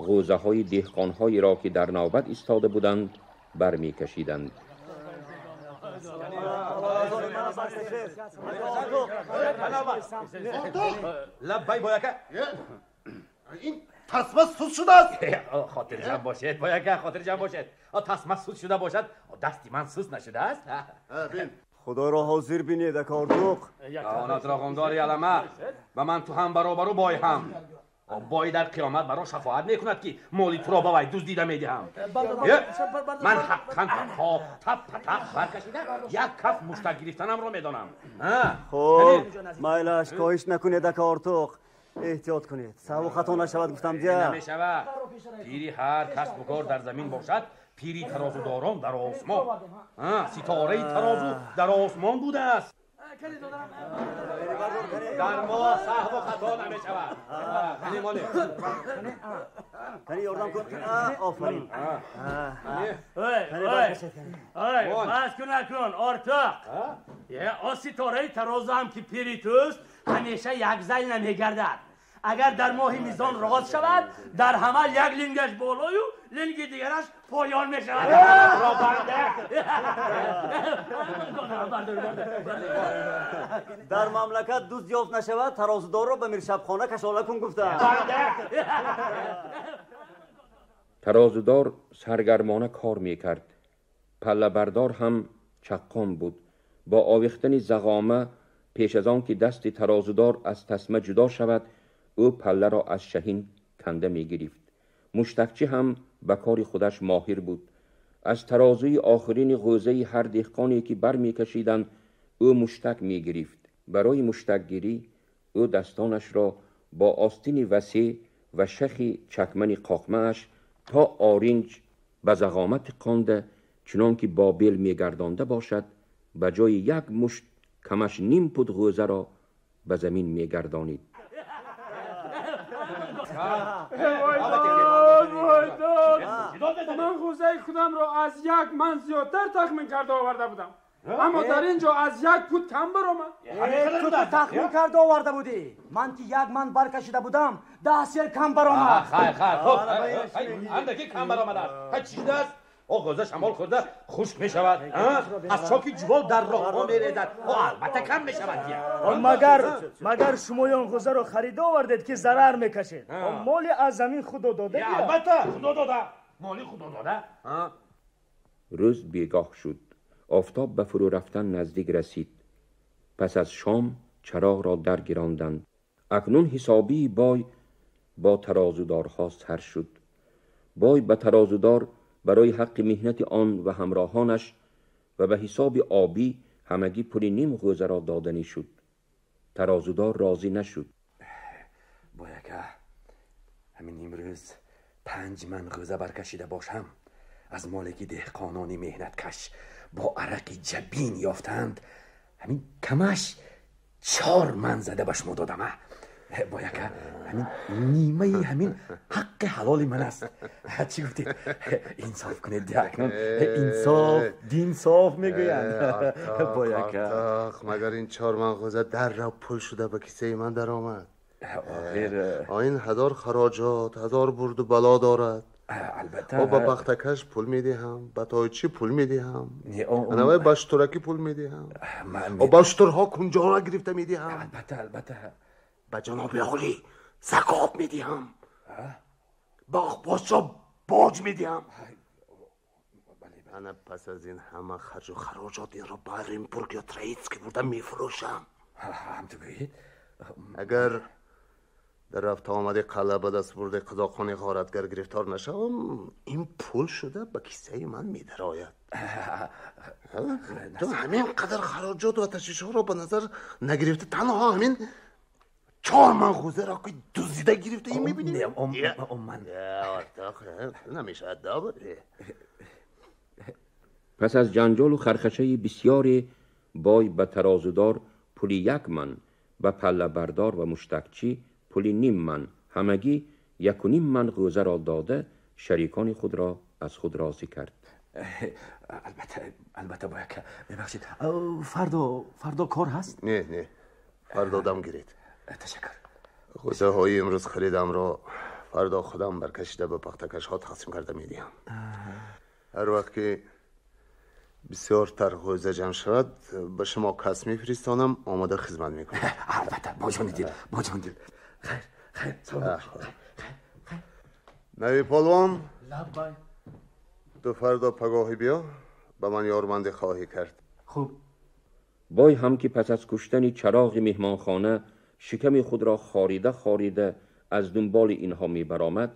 ғӯзаҳои деҳқонҳоеро ки дар навбат истода буданд бармекашиданд. Лаббай бояка. Ин тасма суст шудааст. Хотирҷамъ бошед бояка, хотирҷамъ бошед. Тасма суст шуда бошад, дасти ман суст нашудааст. Худоро ҳозир бинед, ака Ортуқ. Онатро ғамдори алама, ба ман ту ҳам баробару бой ҳам. Бой дар қиёмат маро шафоат мекунад ки моли туро ба вай дуздида медиҳам. Ман ҳаққан тап тап баркашида як каф муштак гирифтанамро медонам. Хуб, майлаш, коҳиш накунед, ака Ортуқ. Эҳтиёт кунед, саҳву хато нашавад, гуфтам дия. Намешавад. Пири ҳар касбу кор дар замин бошад, пири тарозудорон дар осмон. Ситораи тарозу дар осмон будааст. Дар мо саҳву хато намешавад. Кани моле. Кани ёрдам кун. Офарин. Ой, бас кун акун, ортоқ. О ситораи тарозу ҳам ки пири туст, ҳамеша якзай намегардад. Агар дар моҳи мизон рост шавад, дар ҳамал як лингаш болою линги дигараш поён мешавад. Дар мамлакат дузд ёфт нашавад, тарозудорро ба миршабхона кашола кун гуфтаанд. Тарозудор саргармона кор мекард. Паллабардор ҳам чаққон буд. Бо овехтани зағома пеш аз он ки дасти тарозудор аз тасма ҷудо шавад, ӯ палларо аз шаҳин канда мегирифт. Муштакчӣ ҳам ба кори худаш моҳир буд. Аз тарозуи охирини ғӯзаи ҳар деҳқоне ки бармекашиданд, ӯ муштак мегирифт. Барои муштакгирӣ ӯ дастонашро бо остини васеъ ва шахи чакмани қоқмааш то оринҷ ба зағома тиқонда, чунон ки бо бел мегардонда бошад, ба ҷои як мушт камаш ним пуд ғӯзаро ба замин мегардонид. Ман ғӯзаи худамро аз як ман зиёдтар тахмин карда оварда будам, аммо дар ин ҷо аз як пуд кам баромад. Ту тахмин карда оварда будӣ. Ман ки як ман баркашида будам, 10 сер кам баромад. Хайр, хайр, хуб, андаке кам баромадааст. Чӣ шудааст? О ғӯза шамол хӯрда хушк мешавад, аз чоки ҷувол дар роҳҳо мерезад. Албатта кам мешавад. Магар шумоён ғӯзаро харида овардед ки зарар мекашед? Моли аз замин худо дода. Албатта худо дода, моли худо дода. Рӯз бегоҳ шуд. Офтоб ба фурӯ рафтан наздик расид. Пас аз шом чароғро даргиронданд. Акнун ҳисобии бой бо тарозудорҳо сар шуд. Бой ба тарозудор барои ҳаққи меҳнати он ва ҳамроҳонаш ва ба ҳисоби обӣ ҳамагӣ пули ним ғӯзаро доданӣ шуд. Тарозудор розӣ нашуд. Бояка, ҳамин имрӯз 5 ман ғӯза баркашида бошам, аз моле ки деҳқонони меҳнаткаш бо арақи ҷабин ёфтаанд, ҳамин камаш 4 ман зада ба шумо додам. Бояка, ҳамин нимаи ҳамин ҳаққи ҳалоли ман аст. Чӣ гуфтед? Инсоф кунед, акнун инсоф, динсоф мегӯянд. Бояка, магар ин 4 ман ғӯза дарро пул шуда ба кисаи ман даромад? Охир ин ҳазор хароҷот, ҳазор бурду бало дорад. Албатта. Ба пахтакаш пул медиҳам, ба тойчӣ пул медиҳам, анавай ба шутуракӣ пул медиҳам, ба шутурҳо кунҷора гирифта медиҳам. Албатта, албатта. Ба ҷаноби олӣ закот медиҳам, ба подшо боҷ медиҳам. Ана пас аз ин ҳама харҷу хароҷот инро ба Оренбург ё Троитский бурда мефурӯшам. Ҳам ту гӯед? Агар дар рафта омади қалъа ба даст бурди қазоқони ғоратгар гирифтор нашавам, ин пул шуда ба кисаи ман медарояд. Ту ҳамин қадар хароҷот ва ташвишҳоро ба назар нагирифта, танҳо ҳамин 4 ман ғӯзаро ки дуздида гирифтаӣ мебинӣ? Ман намешавад. Пас аз ҷанҷолу хархашаи бисёре бой ба тарозудор пули 1 ман, ба паллабардор ва муштакчӣ пули ним ман, ҳамагӣ 1.5 ман ғӯзаро дода, шарикони худро аз худ розӣ кард. Албатта, албатта, бояка, мебахшед, фардо кор ҳаст? Не, не, фардо дам гиред. Ташаккур. ғӯзаҳои имрӯз харидамро фардо худам баркашида ба пахтакашҳо тақсим карда медиҳам. Ҳар вақт ки бисёртар ғӯза ҷамъ шавад, ба шумо кас мефиристонам, омода хизмат мекунам. Албатта, бо ҷони дил, бо ҷони дил. Хайр, хайр, салом. Нави полвон, лаббай. Ту фардо пагоҳӣ биё, ба ман ёрмандӣ хоҳӣ кард. Хуб. Бой ҳам ки пас аз куштани чароғи меҳмонхона шиками худро хорида хорида аз дунболи инҳо мебаромад,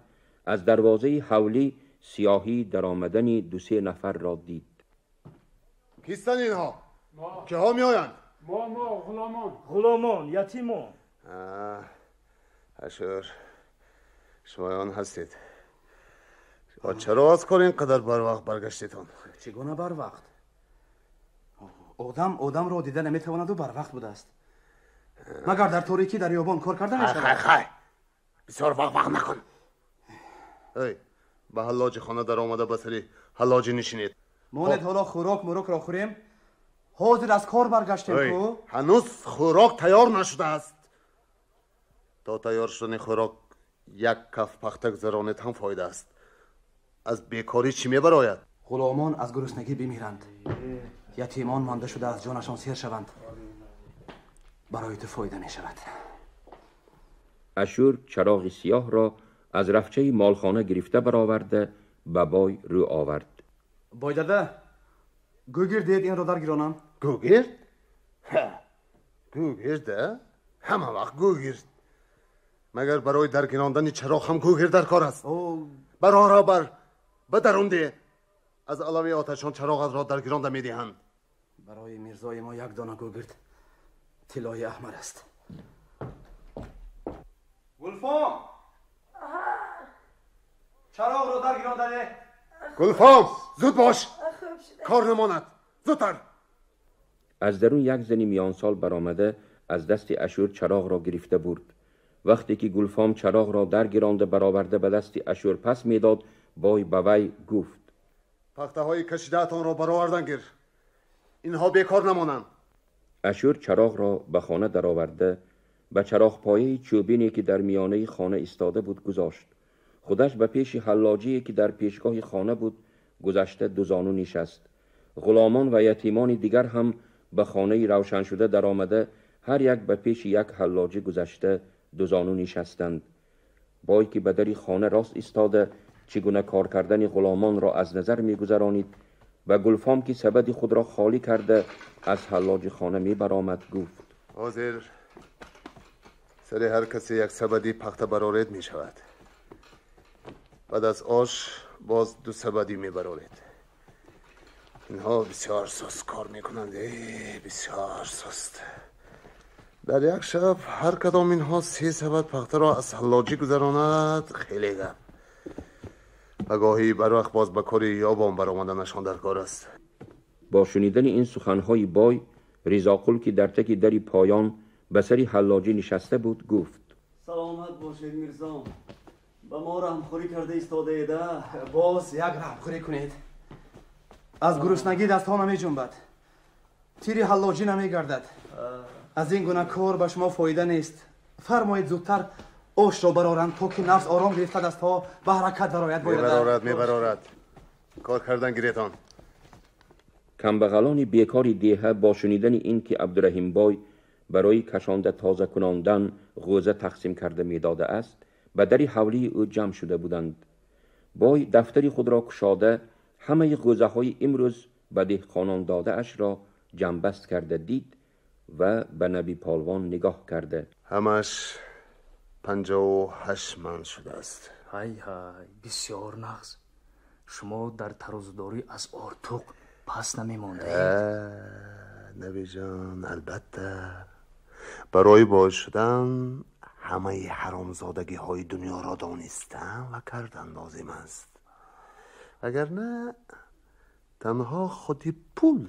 аз дарвозаи ҳавлӣ сиёҳӣ даромадани 2-3 нафарро дид. Кистанд инҳо? Киҳо меоянд? Мо ғуломон. Ғуломон, ятимон. Ашур, шумоён ҳастед. Чаро аз кор ин қадар барвақт баргаштедон? Чӣ гуна барвақт? Одам одамро дида наметавонаду барвақт будааст. Магар дар торикӣ дар ёбон кор карда мешавад? Хай, хай, бисёр вақ-вақ накун. Эй, ба ҳаллоҷи хона даромада ба сари ҳаллоҷӣ нишинед. Монед ҳоло хӯрок мурокро хӯрем. Ҳозир аз кор баргаштем ку? Ҳанӯз хӯрок тайёр нашудааст. То тайёр шудани хӯрок як каф пахта гузаронед ҳам фоида аст. Аз бекорӣ чӣ мебарояд? Ғуломон аз гуруснагӣ бимиранд, ятимон монда шуда аз ҷонашон сер шаванд. Барои ту фоида мешавад. Ашур чароғи сиёҳ ро аз рафчаи молхона гирифта бароварда ба бой рӯ овард. Бой дада, гӯгирд диҳед, инро даргиронам. Гӯгирд? Гӯгирд, ҳама вақт гӯгирд. Магар барои даргирондани чароғ ҳам гӯгирд дар кор аст? Барора бар ба дарун деҳ. Аз алави оташон чароғатро даргиронда медиҳанд. Барои мирзои мо як дона гӯгирд тиллои аҳмар аст. Гулфом, чароғро даргиронда деҳ. Гулфом, зуд бош, кор намонад, зудтар. Аз дарун як зани миёнсол баромада аз дасти Ашур чароғро гирифта бурд. Вақте ки Гулфом чароғро даргиронда бароварда ба дасти Ашур пас медод, бой ба вай гуфт: Пахтаҳои кашидаатонро баровардан гир, инҳо бекор намонанд. Ашур чароғро ба хона дароварда ба чароғпояи чӯбине ки дар миёнаи хона истода буд гузошт. Худаш ба пеши ҳаллоҷие ки дар пешгоҳи хона буд гузашта дузону нишаст. Ғуломон ва ятимони дигар ҳам ба хонаи равшаншуда даромада ҳар як ба пеши як ҳаллоҷӣ гузашта дузону нишастанд. Бой ки ба дари хона рост истода чӣ гуна кор кардани ғуломонро аз назар мегузаронид, ба Гулфом ки сабади худро холӣ карда аз ҳаллоҷи хона мебаромад гуфт: Ҳозир сари ҳар касе як сабади пахта бароред мешавад. Баъд аз ош боз ду сабадӣ мебароред. Инҳо бисёр суст кор мекунанд, бисёр суст. Дар як шаб ҳар кадом инҳо се сабад пахтаро аз ҳаллоҷӣ гузаронад, хеле гап. Ва гоҳӣ барвақт боз ба кори ёбон баромаданашон дар кор аст. Бо шунидани ин суханҳои бой, Ризоқул ки дар таки дари поён ба сари ҳаллоҷӣ нишаста буд гуфт: Саломат бошед, мирзо. Ба мо раҳмхӯрӣ карда истодаед? Боз як раҳмхӯрӣ кунед. Аз гуруснагӣ дастҳо намеҷунбад, тири ҳаллоҷӣ намегардад. Аз ин гуна кор ба шумо фоида нест. Фармоед зудтар ошро бароранд, то ки нафс ором гирифта дастҳо ба ҳаракат дарояд. Мебарорад, мебарорад, кор кардан гиретон. Камбағалони бекори деҳа бо шунидани ин ки Абдураҳимбой барои кашонда тоза кунондан ғӯза тақсим карда медодааст, ба дари ҳавлии ӯ ҷамъ шуда буданд. Бой дафтари худро кушода ҳамаи ғӯзаҳои имрӯз ба деҳқонон додаашро ҷамъбаст карда дид ва ба Наби Полвон нигоҳ карда: Ҳамаш 58 ман шудааст. Ҳай ҳай, бисёр нағз. Шумо дар тарозудорӣ аз Ортуқ пас намемондаед. Набиҷон, албатта, барои бой шудан ҳамаи ҳаромзодагиҳои дунёро донистан ва кардан лозим аст, вагарна танҳо худи пул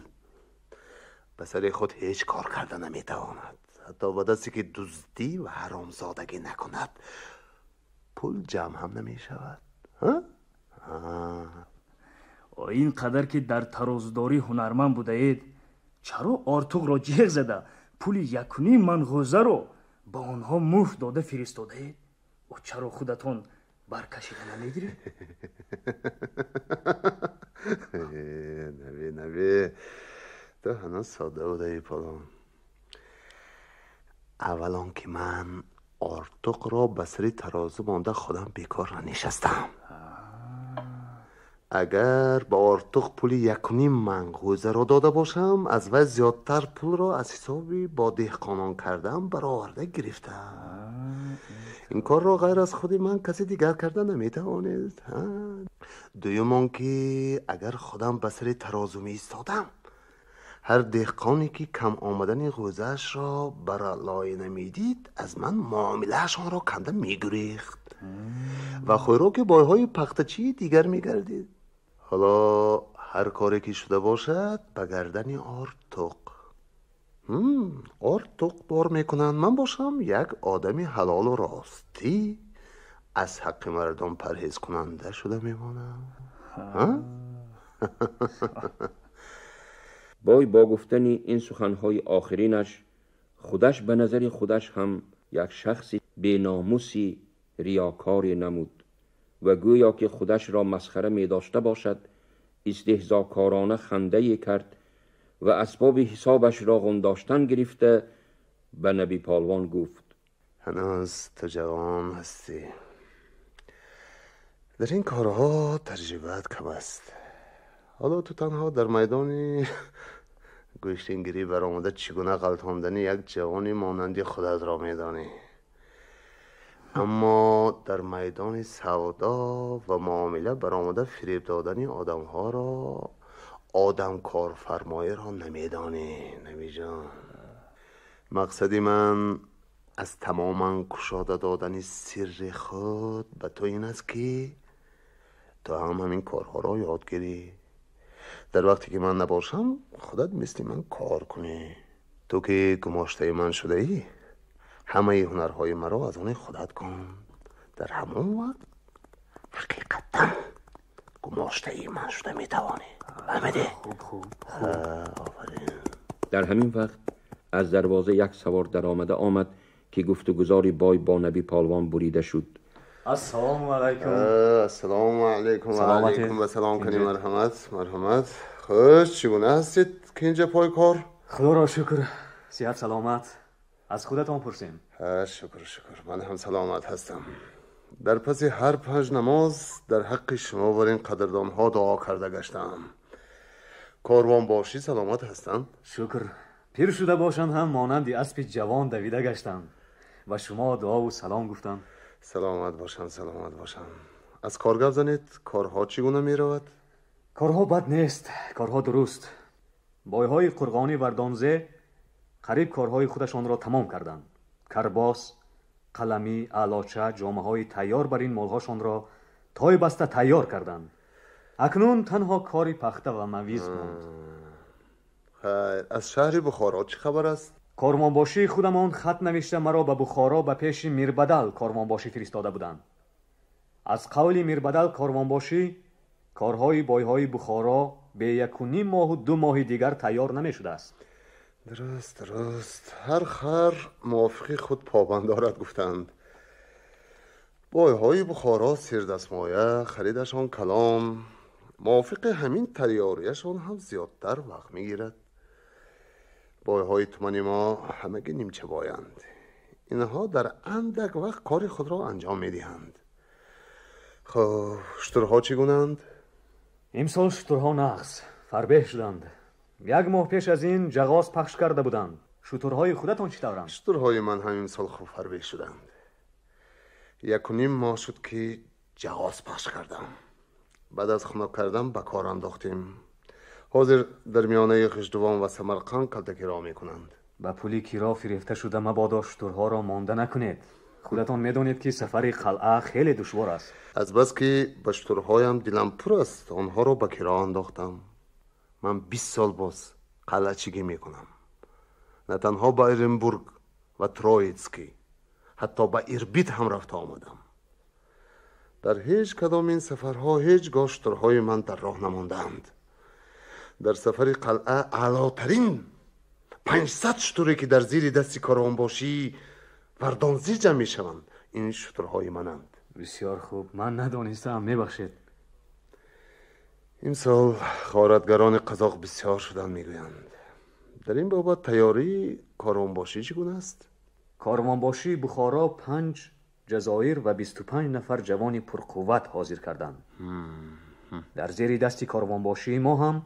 ба сари худ ҳеҷ кор карда наметавонад. Ҳатто ба дасте ки дуздӣ ва ҳаромзодагӣ накунад, пул ҷамъ ҳам намешавад. Ин қадар ки дар тарозудорӣ ҳунарманд будаед, чаро Ортуқро ҷеғ зада пули якуним ман ғӯзаро ба онҳо муфт дода фиристодаед? Чаро худатон баркашида намегиред? Наби, наби, ту ҳанӯз содда будаи, Полон. Аввалон ки ман Ортуқро ба сари тарозу монда худам бекор нанишастам. Агар ба Ортуқ пули якуним ман ғӯзаро дода бошам, аз вай зиёдтар пулро аз ҳисоби бо деҳқонон кардан бароварда гирифтам. Ин корро ғайр аз худи ман касе дигар карда наметавонед. Дуюм он ки агар худам ба сари тарозу меистодам, ҳар деҳқоне ки кам омадани ғӯзаашро баралои намедид, аз ман муомилаашонро канда мегурехт ва хӯроки бойҳои пахтачии дигар мегардид. Ҳоло Ҳар коре ки шуда бошад, ба гардани Ортуқ. Ортуқ бор мекунанд. Ман бошам як одами ҳалолу ростӣ, аз ҳаққи мардум парҳезкунанда шуда мемонам. Бой бо гуфтани ин суханҳои охиринаш худаш ба назари худаш ҳам як шахси беномуси риёкоре намуд ва гӯё ки худашро масхара медошта бошад, истеҳзокорона хандае кард ва асбоби ҳисобашро ғундоштан гирифта ба Наби Палвон гуфт: ҳанӯз ту ҷавон ҳастӣ, дар ин корҳо таҷрибаат кам аст. Ҳоло ту танҳо дар майдони гӯштингирӣ баромада чӣ гуна ғалтондани як ҷавони монанди худатро медонӣ, аммо дар майдони савдо ва муомила баромада фиреб додани одамҳоро, одамкорфармоиро намедонӣ. Набиҷон, мақсади ман аз тамоман кушода додани сирри худ ба ту ин аст ки ту ҳам ҳамин корҳоро ёд гирӣ. Дар вақте ки ман набошам, худат мисли ман кор кунӣ. Ту ки гумоштаи ман шудаӣ, ҳамаи ҳунарҳои маро аз они худат кун. Дар ҳамон вақт ҳақиқатан гумоштаи ман шуда метавонӣ. Фаҳмидӣ? Хуб, хуб. Офарин. Дар ҳамин вақт аз дарвоза як савор даромада омад ки гуфтугузори бой бо Наби Палвон бурида шуд. Ассалому алайкум. Ассалому алайкум ва алайкум ва салом кунем. Марҳамат, марҳамат. Хуш, чӣ гуна ҳастед ки инҷа пой кор? Худоро шукр, сиҳат саломат. Аз худатон пурсем. Шукр, шукр, ман ҳам саломат ҳастам. Дар паси ҳар панҷ намоз дар ҳаққи шумо бар ин қадрдонҳо дуо карда гаштаам. Корвонбошӣ саломат ҳастанд? Шукр, пир шуда бошанд ҳам монанди аспи ҷавон давида гаштанд. Ба шумо дуову салом гуфтам. Саломат бошанд, саломат бошанд. Аз кор гап занед, корҳо чӣ гуна меравад? Корҳо бад нест, корҳо дуруст. Бойҳои Қурғонӣ Вардонзе қариб корҳои худашонро тамом карданд. Карбос, қаламӣ, аълоча, ҷомаҳои тайёр бар ин молҳошонро той баста тайёр карданд. Акнун танҳо кори пахта ва мавиз монд. Хайр, аз шаҳри Бухоро чӣ хабар аст? Корвонбошии худамон хат навишта маро ба Бухоро ба пеши Мирбадал корвонбошӣ фиристода буданд. Аз қавли Мирбадал корвонбошӣ корҳои бойҳои Бухоро бе 1.5 моҳу 2 моҳи дигар тайёр намешудааст. Дуруст, дуруст. Ҳар хар мувофиқи худ побанд дорад, гуфтанд. Бойҳои Бухоро сирдастмоя, харидашон калон, мувофиқи ҳамин тайёрияшон ҳам зиёдтар вақт мегирад. Бойҳои тумани мо ҳамагӣ нимчабоянд. Инҳо дар андак вақт кори худро анҷом медиҳанд. Хуб, шутурҳо чӣ гунаанд? Имсол шутурҳо нағз фарбеҳ шуданд. Як моҳ пеш аз ин ҷағоз пахш карда буданд. Шутурҳои худатон чӣ тавранд? Шутурҳои ман ҳам имсол хуб фарбеҳ шуданд. 1.5 моҳ шуд ки ҷағоз пахш кардам. Баъд аз хунук кардан ба кор андохтем. Ҳозир дар миёнаи Ғиждувон ва Самарқанд калта киро мекунанд. Ба пули киро фирефта шуда мабодо шутурҳоро монда накунед. Худатон медонед ки сафари қалъа хеле душвор аст. Аз бас ки ба шутурҳоям дилам пур аст, онҳоро ба киро андохтам. Ман 20 сол боз қалъачигӣ мекунам. На танҳо ба Оренбург ва Троитский, ҳатто ба Ирбит ҳам рафта омадам. Дар ҳеҷ кадом ин сафарҳо ҳеҷ гоҳ шутурҳои ман дар роҳ намондаанд. Дар сафари қалъа аълотарин 500 шутуре ки дар зири дасти корвонбошӣ Вардонзӣ ҷамъ мешаванд, ин шутурҳои мананд. Бисёр хуб, ман надонистам, мебахшед. Имсол ғоратгарони қазоқ бисёр шуданд, мегӯянд. Дар ин бобат тайёрии корвонбошӣ чӣ гуна аст? Корвонбошии Бухоро 5 ҷазоир ва 25 нафар ҷавони пурқувват ҳозир карданд. Дар зери дасти корвонбошии мо ҳам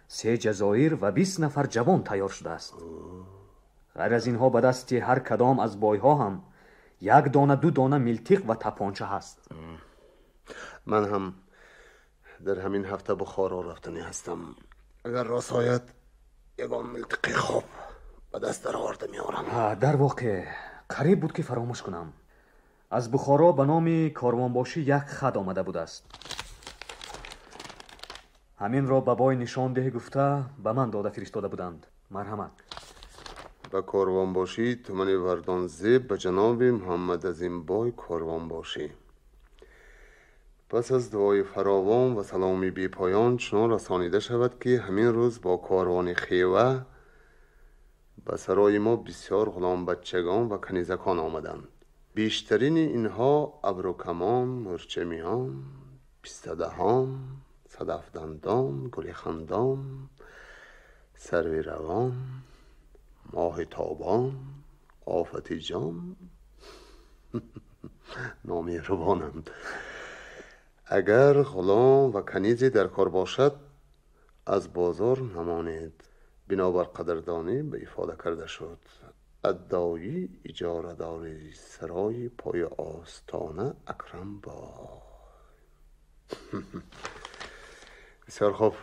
3 ҷазоир ва 20 нафар ҷавон тайёр шудааст. Ғайр аз инҳо ба дасти ҳар кадом аз бойҳо ҳам 1 дона 2 дона милтиқ ва тапонча ҳаст. Ман ҳам дар ҳамин ҳафта Бухоро рафтанӣ ҳастам. Агар рост ояд, ягон милтиқи хуб ба даст дароварда меорам. Дар воқеъ қариб буд ки фаромӯш кунам. Аз Бухоро ба номи корвонбошӣ як хат омада будааст. Ҳамин ро ба бой нишон деҳ гуфта ба ман дода фиристода буданд. Марҳамат. Ба корвонбошии тумани Вардонзеб ба ҷаноби Муҳаммад Азимбой корвонбошӣ. Пас аз дуои фаровон ва саломи бепоён чунон расонида шавад, ки ҳамин рӯз бо корвони Хева ба сарои мо бисёр ғуломбачагон ва канизакон омаданд. Бештарини инҳо абрукамон, мӯрчамиён, пистадаҳон, садафдандон, гулихандон, сарви равон, моҳи тобон, офати ҷон номеҳрубонанд. Агар ғулом ва канизе дар кор бошад, аз бозор намонед. Бинобар қадрдонӣ ба ифода карда шуд. Аддои иҷорадори сарои пои остона Акрам бой. Бисёр хуб.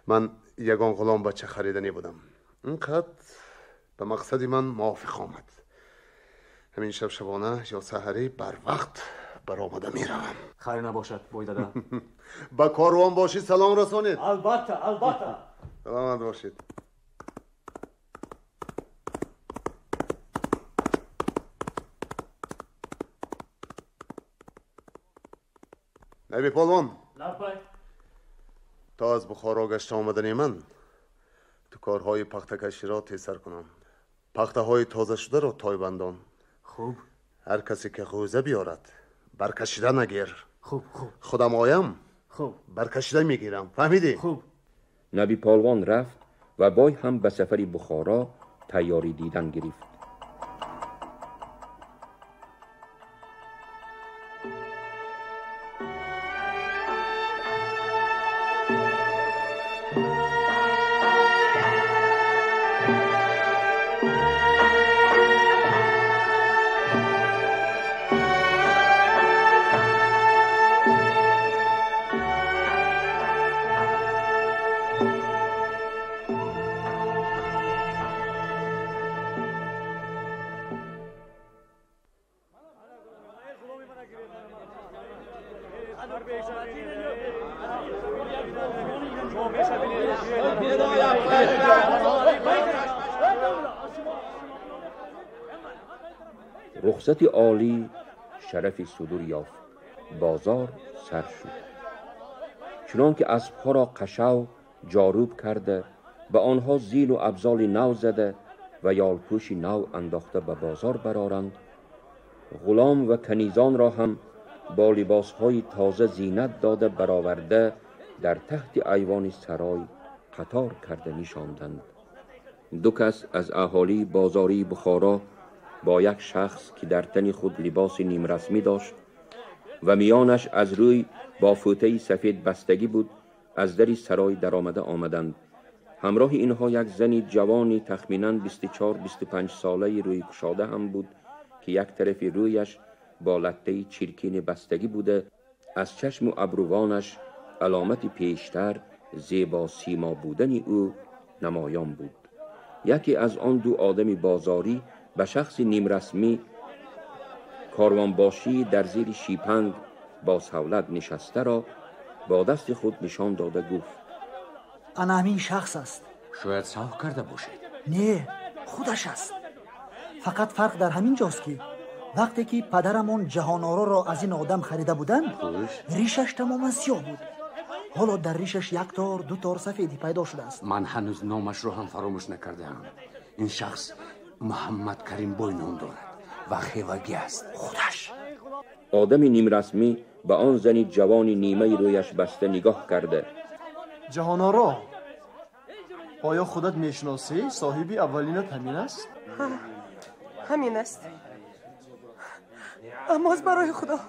Ман ягон ғулом бача хариданӣ будам. Ин қад ба мақсади ман мувофиқ омад. Ҳамин шаб шабона ё саҳарӣ барвақт баромада меравам. Хайр набошад, бой дада. Ба корвонбошӣ салом расонед. Албатта, албатта. Саломат бошед. Наби полвон. Лаббай. То аз Бухоро гашта омадани ман ту корҳои пахтакаширо тезтар кунам. Пахтаҳои тозашударо тойбандон. Хуб. Ҳар касе ки ғӯза биёрад, баркашида нагир. Хуб, хуб. Худам оям, хуб, баркашида мегирам. Фаҳмидӣ? Хуб. Наби полвон рафт ва бой ҳам ба сафари Бухоро тайёрӣ дидан гирифт. رخصت عالی شرف صدور یافت. بازار سر شد. چنان که اسبها را قشو جاروب کرده، به آنها زین و ابزال نو زده و یالپوش نو انداخته به بازار برآرند، غلام و کنیزان را هم با لباسهای تازه زینت داده برآورده در تحت ایوان سرای قطار کرده نشاندند. دو کس از اهالی بازاری بخارا با یک شخص که در تن خود لباس نیمرسمی داشت و میانش از روی با فوطه سفید بستگی بود، از در سرای درآمده آمدند. همراه اینها یک زنی جوانی تخمیناً 24-25 ساله روی کشاده هم بود که یک طرف رویش با لطه چرکین بستگی بوده، از چشم و ابروانش علامت پیشتر زیبا سیما بودن او نمایان بود. یکی از آن دو آدم بازاری به شخص نیمرسمی کاروانباشی در زیر شیپنگ با سولت نشسته را با دست خود نشان داده گفت: انا همین شخص است. شاید سهو کرده باشید. نه، خودش است. فقط فرق در همین جاست که وقتی که پدرمان جهانآرا را از این آدم خریده بودند، ریشش تماما سیاه بود. حالا در ریشش یک تار دو تار سفیدی پیدا شده است. من هنوز نامش را هم فراموش نکردم. این شخص محمد کریم بوی نام دارد و خیوگی است. خودش. آدم نیمرسمی به آن زنی جوانی نیمه رویش بسته نگاه کرده: جهانآرا، آیا خودت میشناسی صاحبی اولینت همین است؟ همین است. اما از برای خدا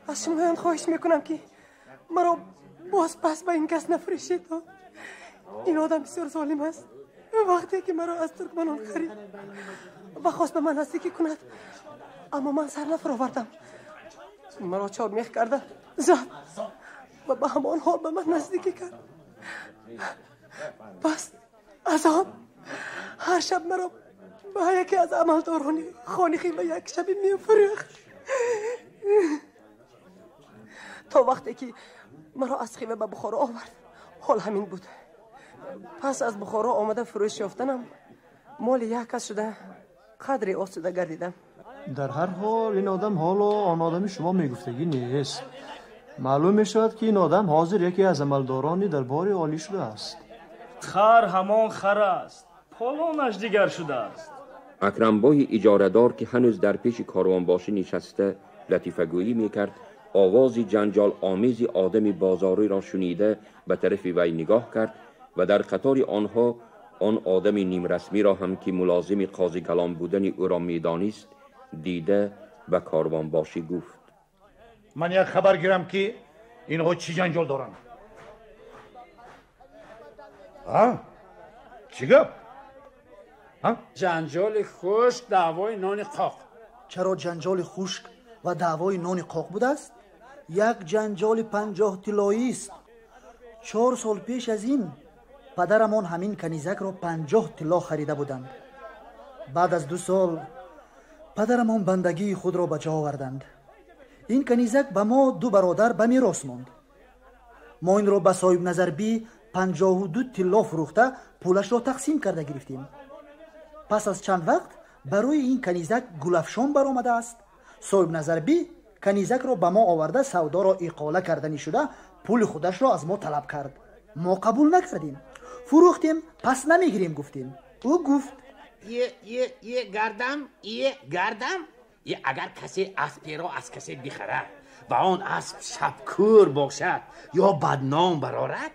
از شمایان خواهش میکنم که مرا باز پس به این کس نفروشید. این آدم بسیار ظالم است. وقتی که مرا از ترکمنان خرید و خواست به من نزدیکی کند، اما من سر نفرآوردم. مرا چارمیخ کرده زد و به همان حال به من نزدیکی کرد. پس از آن هر شب مرا به یکی از عملداران خانه خیمه یک شبی میفروخت تا وقتی که مرا از خیمه به بخارا آورد. Ҳол ҳамин буд. Пас аз Бухоро омада фурӯш ёфтанам моли як кас шуда қадре осуда гардидам. Дар ҳар ҳол ин одам ҳоло он одами шумо мегуфтагӣ нест. Маълум мешавад ки ин одам ҳозир яке аз амалдорони дарбори олӣ шудааст. Хар ҳамон хар аст, полонаш дигар шудааст. Акрамбои иҷорадор ки ҳанӯз дар пеши корвонбошӣ нишаста латифагӯӣ мекард, овози ҷанҷол омези одами бозориро шунида ба тарафи вай нигоҳ кард ва дар қатори онҳо он одами нимрасмиро ҳам ки мулозими қози калон будани ӯро медонист дида ба корвонбошӣ гуфт: ман як хабар гирам ки инҳо чӣ ҷанҷол доранд. Чӣ гап? Ҷанҷоли хушк, даъвои нони қоқ. Чаро ҷанҷоли хушк ва даъвои нони қоқ будааст? Як ҷанҷоли 50 тиллоист. 4 сол пеш аз ин падарамон ҳамин канизакро 50 тилло харида буданд. Баъд аз 2 сол падарамон бандагии худро ба ҷо оварданд. Ин канизак ба мо 2 бародар ба мерос монд. Мо инро ба соҳибназарбӣ 52 тилло фурӯхта пулашро тақсим карда гирифтем. Пас аз чанд вақт барои ин канизак гулафшон баромадааст. Соҳибназарбӣ канизакро ба мо оварда савдоро иқола карданӣ шуда пули худашро аз мо талаб кард. Мо қабул накардем, фурӯхтем, пас намегирем гуфтем. Ӯ гуфт: е гардам, е гардам, агар касе асперо аз касе бихарад ва он асп шабкӯр бошад ё бадном барорад,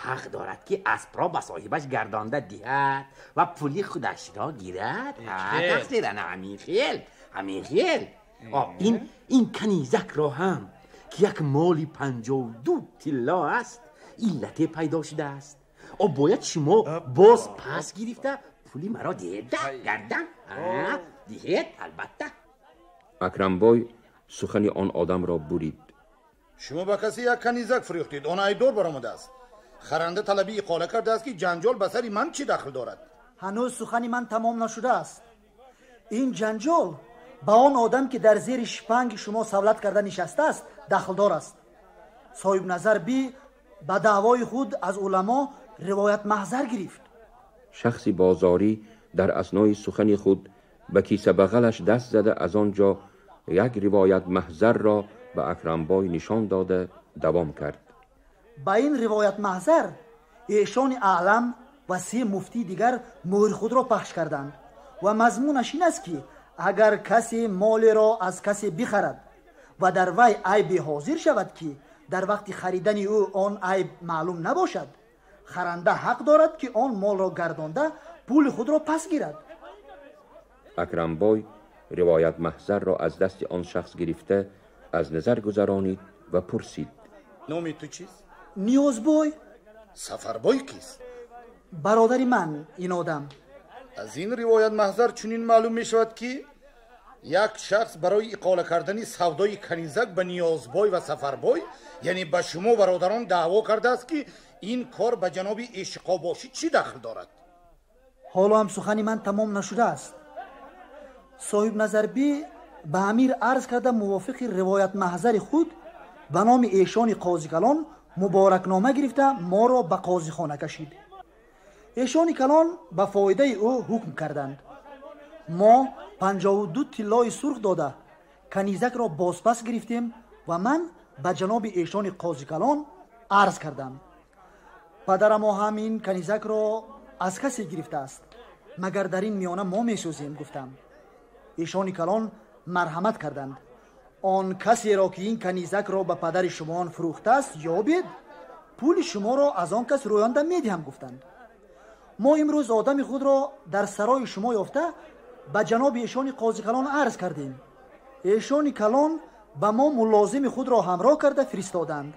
ҳақ дорад ки аспро ба соҳибаш гардонда диҳад ва пули худашро гирад. Тақсиран ҳамин хел, ҳамин хел. Ин канизакро ҳам ки як моли 52 тилло аст, иллате пайдо шудааст. Бояд шумо боз пас гирифта пули маро диҳед, гардан диҳед, албатта. Акрамбой сухани он одамро бурид. Шумо ба касе як канизак фурӯхтед, он айбдор баромадааст. Харанда талаби иқола кардааст ки ҷанҷол ба сари ман чӣ дахл дорад? Ҳанӯз сухани ман тамом нашудааст. Ин ҷанҷол ба он одам ки дар зери шпанги шумо савлат карда нишастааст дахлдор аст. Соҳибназар би ба даъвои худ аз уламо ривоят маҳзар гирифт. Шахси бозорӣ дар аснои сухани худ ба киса бағалаш даст зада аз он ҷо як ривоят маҳзарро ба Акрамбой нишон дода давом кард. Ба ин ривоят маҳзар эшони аълам ва 3 муфтии дигар мӯҳри худро пахш карданд ва мазмунаш ин аст ки агар касе молеро аз касе бихарад ва дар вай айбе ҳозир шавад ки дар вақти харидани ӯ он айб маълум набошад, харанда ҳақ дорад ки он молро гардонда пули худро пас гирад. Акрамбой ривоят маҳзарро аз дасти он шахс гирифта аз назар гузаронид ва пурсид: номи ту чист? Ниёзбой. Сафарбой кист? Бародари ман ин одам. Аз ин ривоят маҳзар чунин маълум мешавад ки як шахс барои иқола кардани савдои канизак ба Ниёзбой ва Сафарбой, яъне ба шумо бародарон даъво кардааст ки ин кор ба ҷаноби Ишқобошӣ чӣ дахл дорад? Ҳоло ҳам сухани ман тамом нашудааст. Соҳибназарбӣ ба амир арз карда мувофиқи ривоят маҳзари худ ба номи эшони қозикалон муборакнома гирифта моро ба қозихона кашид. Эшони калон ба фоидаи ӯ ҳукм карданд. Мо 52 тиллои сурх дода канизакро бозпас гирифтем ва ман ба ҷаноби эшони қозикалон арз кардам. Падарамо ҳам ин канизакро аз касе гирифтааст, магар дар ин миёна мо месӯзем, гуфтам. Эшони калон марҳамат карданд. Он касеро ки ин канизакро ба падари шумоон фурӯхтааст ёбед, пули шуморо аз он кас рӯёнда медиҳам, гуфтанд. Мо имрӯз одами худро дар сарои шумо ёфта ба ҷаноби эшони қозикалон арз кардем. Эшони калон ба мо мулозими худро ҳамроҳ карда фиристоданд.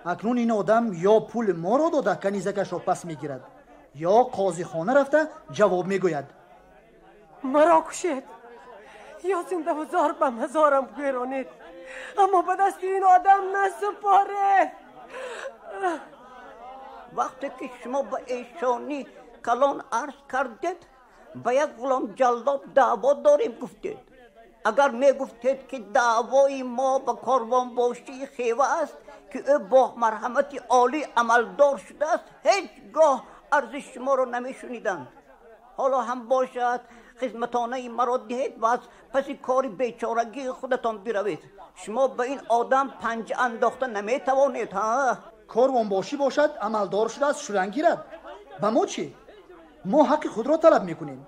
Акнун ин одам ё пули моро дода канизакашро пас мегирад, ё қозихона рафта ҷавоб мегӯяд: маро кушед ё зиндаву зор ба мазорам гӯронед, аммо ба дасти ин одам насупоред. Вақте ки шумо ба эшони калон арз кардед, ба як ғулом ҷаллоб даъво дорем гуфтед. Агар мегуфтед ки даъвои мо ба корвонбошии Хева аст, ки ӯ бо марҳамати олӣ амалдор шудааст, ҳеҷ гоҳ арзи шуморо намешуниданд. Ҳоло ҳам бошад, хизматонаи маро диҳед ва аз паси кори бечорагии худатон биравед. Шумо ба ин одам панҷа андохта наметавонед. Ҳа, корвонбошӣ бошад, амалдор шудааст, шуранг гирад. Ба мо чӣ? Мо ҳаққи худро талаб мекунем.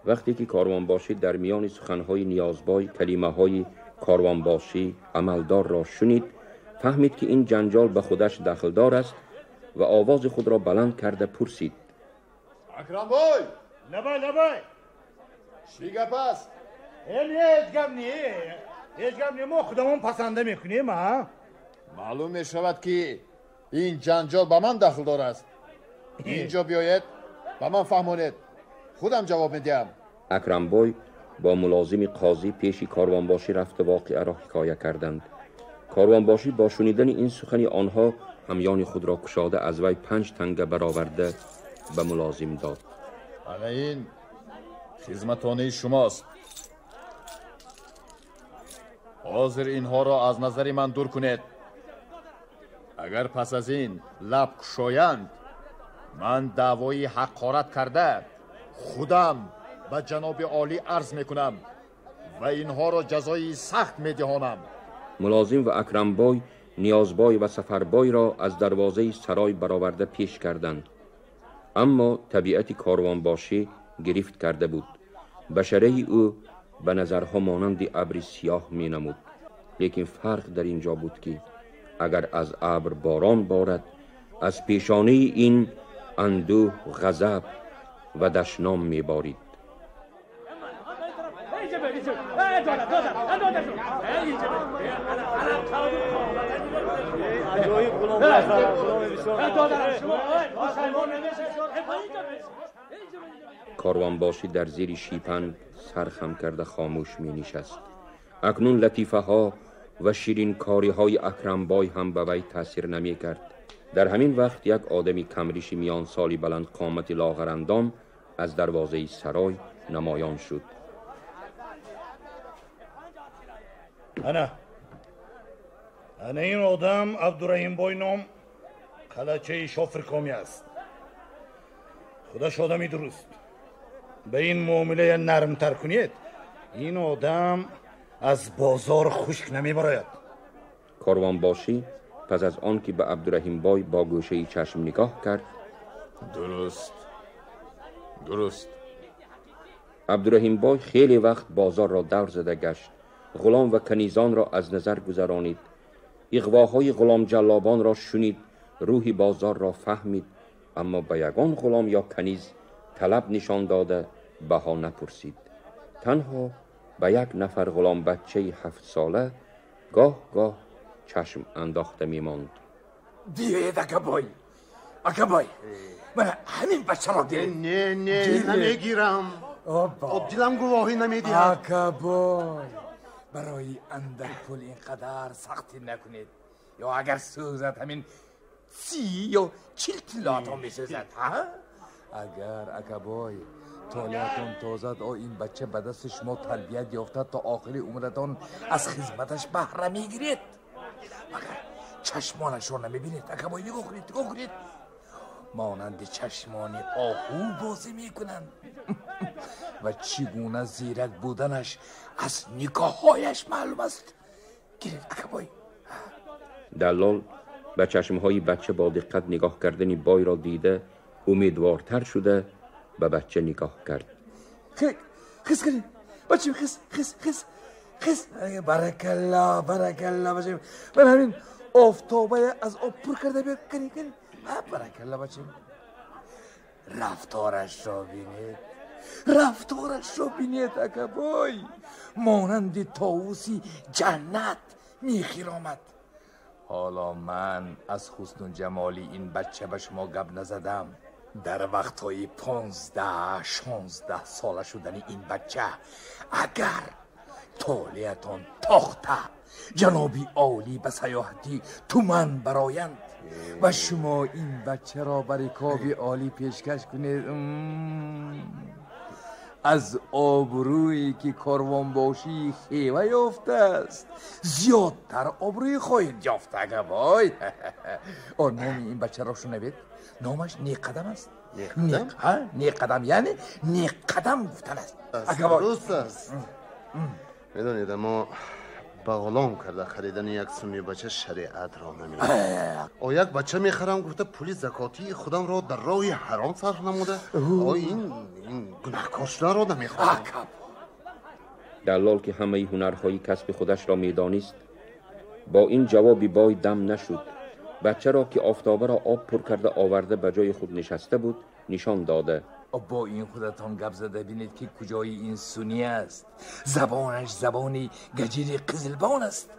Вақте ки корвонбошӣ дар миёни суханҳои Ниёзбой калимаҳои корвонбошӣ амалдорро шунид, фаҳмид ки ин ҷанҷол ба худаш дахлдор аст ва овози худро баланд карда пурсид: Акрамбой! Лабай, лабай! Чӣ гап аст? Ҳеҷ гап не, ҳеҷ гап не, мо худамон пасанда мекунем. А маълум мешавад, ки ин ҷанҷол ба ман дахлдор аст. Инҷо биёед, ба ман фаҳмонед, худам ҷавоб медиҳам. Акрамбой бо мулозими қозӣ пеши корвонбошӣ рафта воқеаро ҳикоя карданд. Корвонбошӣ бо шунидани ин сухани онҳо ҳамёни худро кушода аз вай 5 танга бароварда ба мулозим дод. Ана ин хизматонаи шумост. Ҳозир инҳоро аз назари ман дур кунед. Агар пас аз ин лаб кушоянд, ман даъвои ҳақорат карда худам ба ҷаноби олӣ арз мекунам ва инҳоро ҷазои сахт медиҳонам. Мулозим ва Акрамбой Ниёзбой ва Сафарбойро аз дарвозаи сарой бароварда пеш карданд. Аммо табиати корвонбошӣ гирифт карда буд. Башараи ӯ ба назарҳо монанди абри сиёҳ менамуд. Лекин фарқ дар ин ҷо буд, ки агар аз абр борон борад, аз пешонаи ин андӯҳ, ғазаб ва дашном меборид. Корвонбошӣ дар зери шипан сархам карда хомӯш менишаст. Акнун латифаҳо ва ширинкориҳои Акрамбой ҳам ба вай таъсир намекард. Дар ҳамин вақт як одами камриши миёнсоли баландқомати лоғарандом аз дарвозаи сарой намоён шуд. Ана ин одам Абдураҳимбой ном қалачаи шофиркомӣ аст. Худаш одами дуруст. Ба ин муомилая нармтар кунед, ин одам аз бозор хушк намебарояд. Корвонбошӣ пас аз он ки ба Абдураҳимбой бо гӯшаи чашм нигоҳ кард: Дуруст, дуруст. Абдураҳимбой хеле вақт бозорро давр зада гашт, ғулом ва канизонро аз назар гузаронид, иғвоҳои ғуломҷаллобонро шунид, рӯҳи бозорро фаҳмид, аммо ба ягон ғулом ё каниз талаб нишон дода баҳо напурсид. Танҳо ба як нафар ғуломбачаи 7сола гоҳ-гоҳ чашм андохта мемонд. Биёед, акабой, акабой, мана ҳамин бачаро гиред. Не, не, намегирам. Обдилам гувоҳӣ намедиҳад. Акабой, барои андак пул ин қадар сахтӣ накунед. Ё агар сӯзад, ҳамин 30 ё 40 тиллоатон месӯзад. Агар акабой толиатон тозад, о ин бача ба дасти шумо тарбият ёфта то охири умратон аз хизматаш баҳра мегиред. Магар чашмонашро намебинед? Акабой, нигоҳ кунед, нигоҳ кунед, монанди чашмони оҳу бозӣ мекунанд ва чӣ гуна зирак буданаш аз нигоҳҳояш маълум аст. Гиред, акабой. Даллол ба чашмҳои бача бо диққат нигоҳ кардани бойро дида умедвортар шуда ба бача нигоҳ кард. Хис кунед, бачим, хис, хис, хис, хис. Баракалло, баракалло, бачим. Ман ҳамин офтобая аз об пур карда биё. Кани, кани. Баракалло, бачим. Рафторашро бинед, рафторашро бинед, акабой. Монанди товуси ҷаннат мехиромад. Ҳоло ман аз ҳусну ҷамоли ин бача ба шумо гап назадам. Дар вақтҳои 15-16 сола шудани ин бача, агар толиатон тохта ҷаноби олӣ ба саёҳати Туман бароянд ва шумо ин бачаро ба рикоби олӣ пешкаш кунед, Аз обрӯе ки корвонбошии Хева ёфтааст зиёдтар обрӯй хоҳед ёфт, акабой. О, номи ин бачаро шунавед. Номаш Неқадам аст. Неқадам, яъне неқадам гуфтан аст. Дуруст аст. Медонед, аммо ба ғулом карда харидани як суми бача шариатро намедонад. О, як бача мехарам гуфта пули закотии худамро дар роҳи ҳаром сарф намуда, о ин гунаҳкор шуданро намехоҳам. Даллол ки ҳамаи ҳунарҳои касби худашро медонист, бо ин ҷавоби бой дам нашуд. Бачаро ки офтобаро об пур карда оварда ба ҷои худ нишаста буд, нишон дода. Бо ин худатон гап зада бинед ки куҷои ин сунӣ аст. Забонаш забони гаҷири қизилбон аст.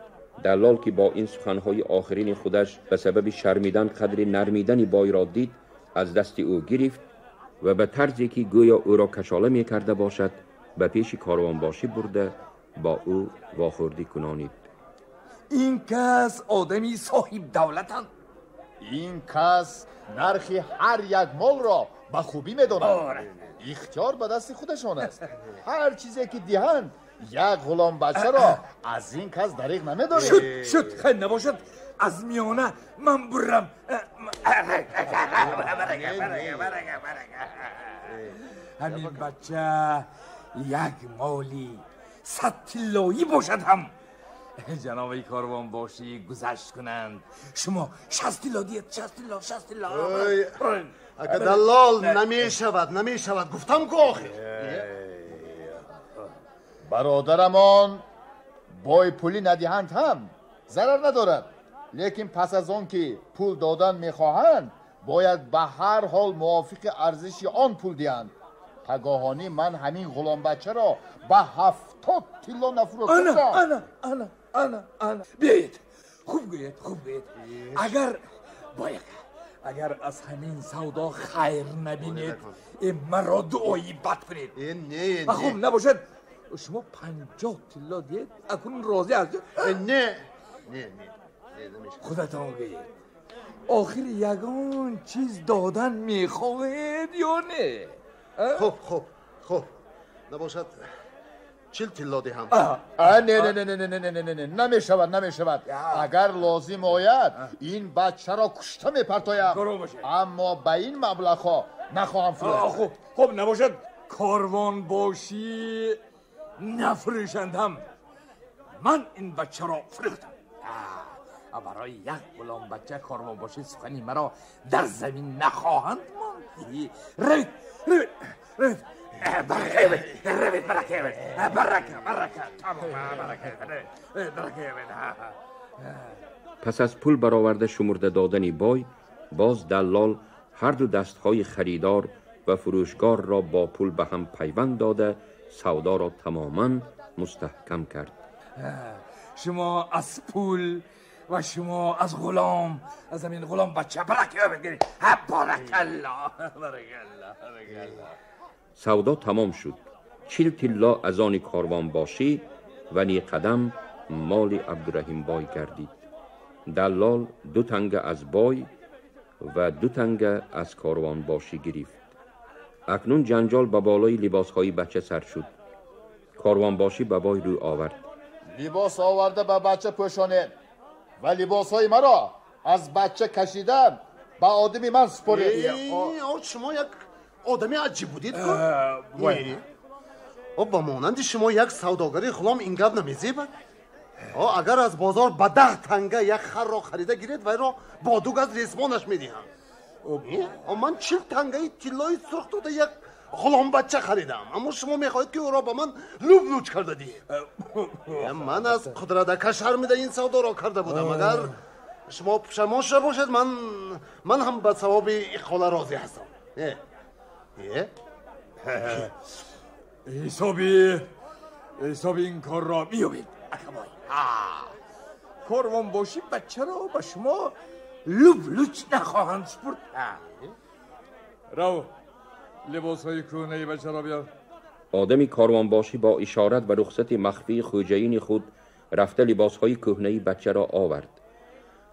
Даллол ки бо ин суханҳои охирини худаш ба сабаби шармидан қадри нармидани бойро дид, аз дасти ӯ гирифт ва ба тарзе ки гӯё ӯро кашола мекарда бошад, ба пеши корвонбошӣ бурда бо ӯ вохӯрдӣ кунонид. Ин кас одами соҳибдавлатанд. Ин кас нархи ҳар як молро ба хубӣ медонад. Ихтиёр ба дасти худашон аст. Ҳар чизе ки диҳанд, як ғуломбачаро аз ин кас дариғ намедоред. Шуд, шуд, хайр набошад, аз миёна ман бурам. Ҳамин бача як моли 100 тиллоӣ бошад ҳам ҷаноби корвонбошӣ гузашт кунанд. Шумо 60 тилло диҳед, 60 тилло, 60 тилло. Ака даллол, намешавад, намешавад, гуфтам ку охир. Бародарамон бой пулӣ надиҳанд ҳам зарар надорад, лекин пас аз он ки пул додан мехоҳанд, бояд ба ҳар ҳол мувофиқи арзиши он пул диҳанд. Пагоҳонӣ ман ҳамин ғуломбачаро ба 70 тилло нафурӯхтам. Ана, ана, ана, ана. Биёед, хуб гӯед, хуб гӯед. Агар бояд, агар аз ҳамин савдо хайр набинед, маро дуои бад кунед. Не, хуб набошад, шумо 50 тилло диҳед, акнун розӣ ҳастед? Не, не, не, худатон гӯед. Охир ягон чиз додан мехоҳед ё не? Хуб, хуб, хуб. Набошад 40 тилло диҳам. Не, не, не, не, не, не, не, не, намешавад, намешавад. Агар лозим ояд, ин бачаро кушта мепартоям. Аммо ба ин маблағҳо нахоҳам фурӯхт. Хуб, хуб, набошад корвонбошӣ нафурӯшандам. Ман ин бачаро фурӯхтам. Барои як ғуломбача корвонбошӣ сухани маро дар замин нахоҳанд монд. Равед, равед, равед. Равед, барака, барака, барака, тамом, барака, барака. Пас аз пул бароварда шумурда додани бой, боз даллол ҳар ду дастҳои харидор ва фурӯшгорро бо пул ба ҳам пайванд дода, савдоро тамоман мустаҳкам кард. Шумо аз пул ва шумо аз ғулом, аз ҳамин ғулом бача барака бигиред. Баракаллоҳ, баракаллоҳ, баракаллоҳ. Савдо тамом шуд. 40 тилло аз они корвонбошӣ ва Неқадам моли Абдураҳим бой гардид. Даллол 2 танга аз бой ва 2 танга аз корвонбошӣ гирифт. Акнун ҷанҷол ба болои либосҳои бача сар шуд. Корвонбошӣ ба бой рӯ овард. Либос оварда ба бача пӯшонед ва либосҳои маро аз бача кашида ба одами ман супоред. Шумо як одами аҷиб будед ку? Ба монанди шумо як савдогари ғулом ин гап намезебад. Агар аз бозор ба 10 танга як харро харида гиред, вайро бо 2 газ ресмонаш медиҳам. Ман 40 тангаи тиллои сурх дода як ғуломбача харидам, аммо шумо мехоҳед ки ӯро ба ман луб-луч карда диҳед. Ман аз қудратака шармида ин савдоро карда будам. Агар шумо пушаймон шуда бошед, ман ҳам ба савоби иқола розӣ ҳастам. Ҳисоби ин корро меёбед, акабой. Корвонбошӣ бачаро ба шумо луб-луч нахоҳанд супурд. Рав, либосҳои кӯҳнаи бачаро биёр. Одами корвонбошӣ бо ишорат ва рухсати махфии хӯҷаини худ рафта либосҳои кӯҳнаи бачаро овард.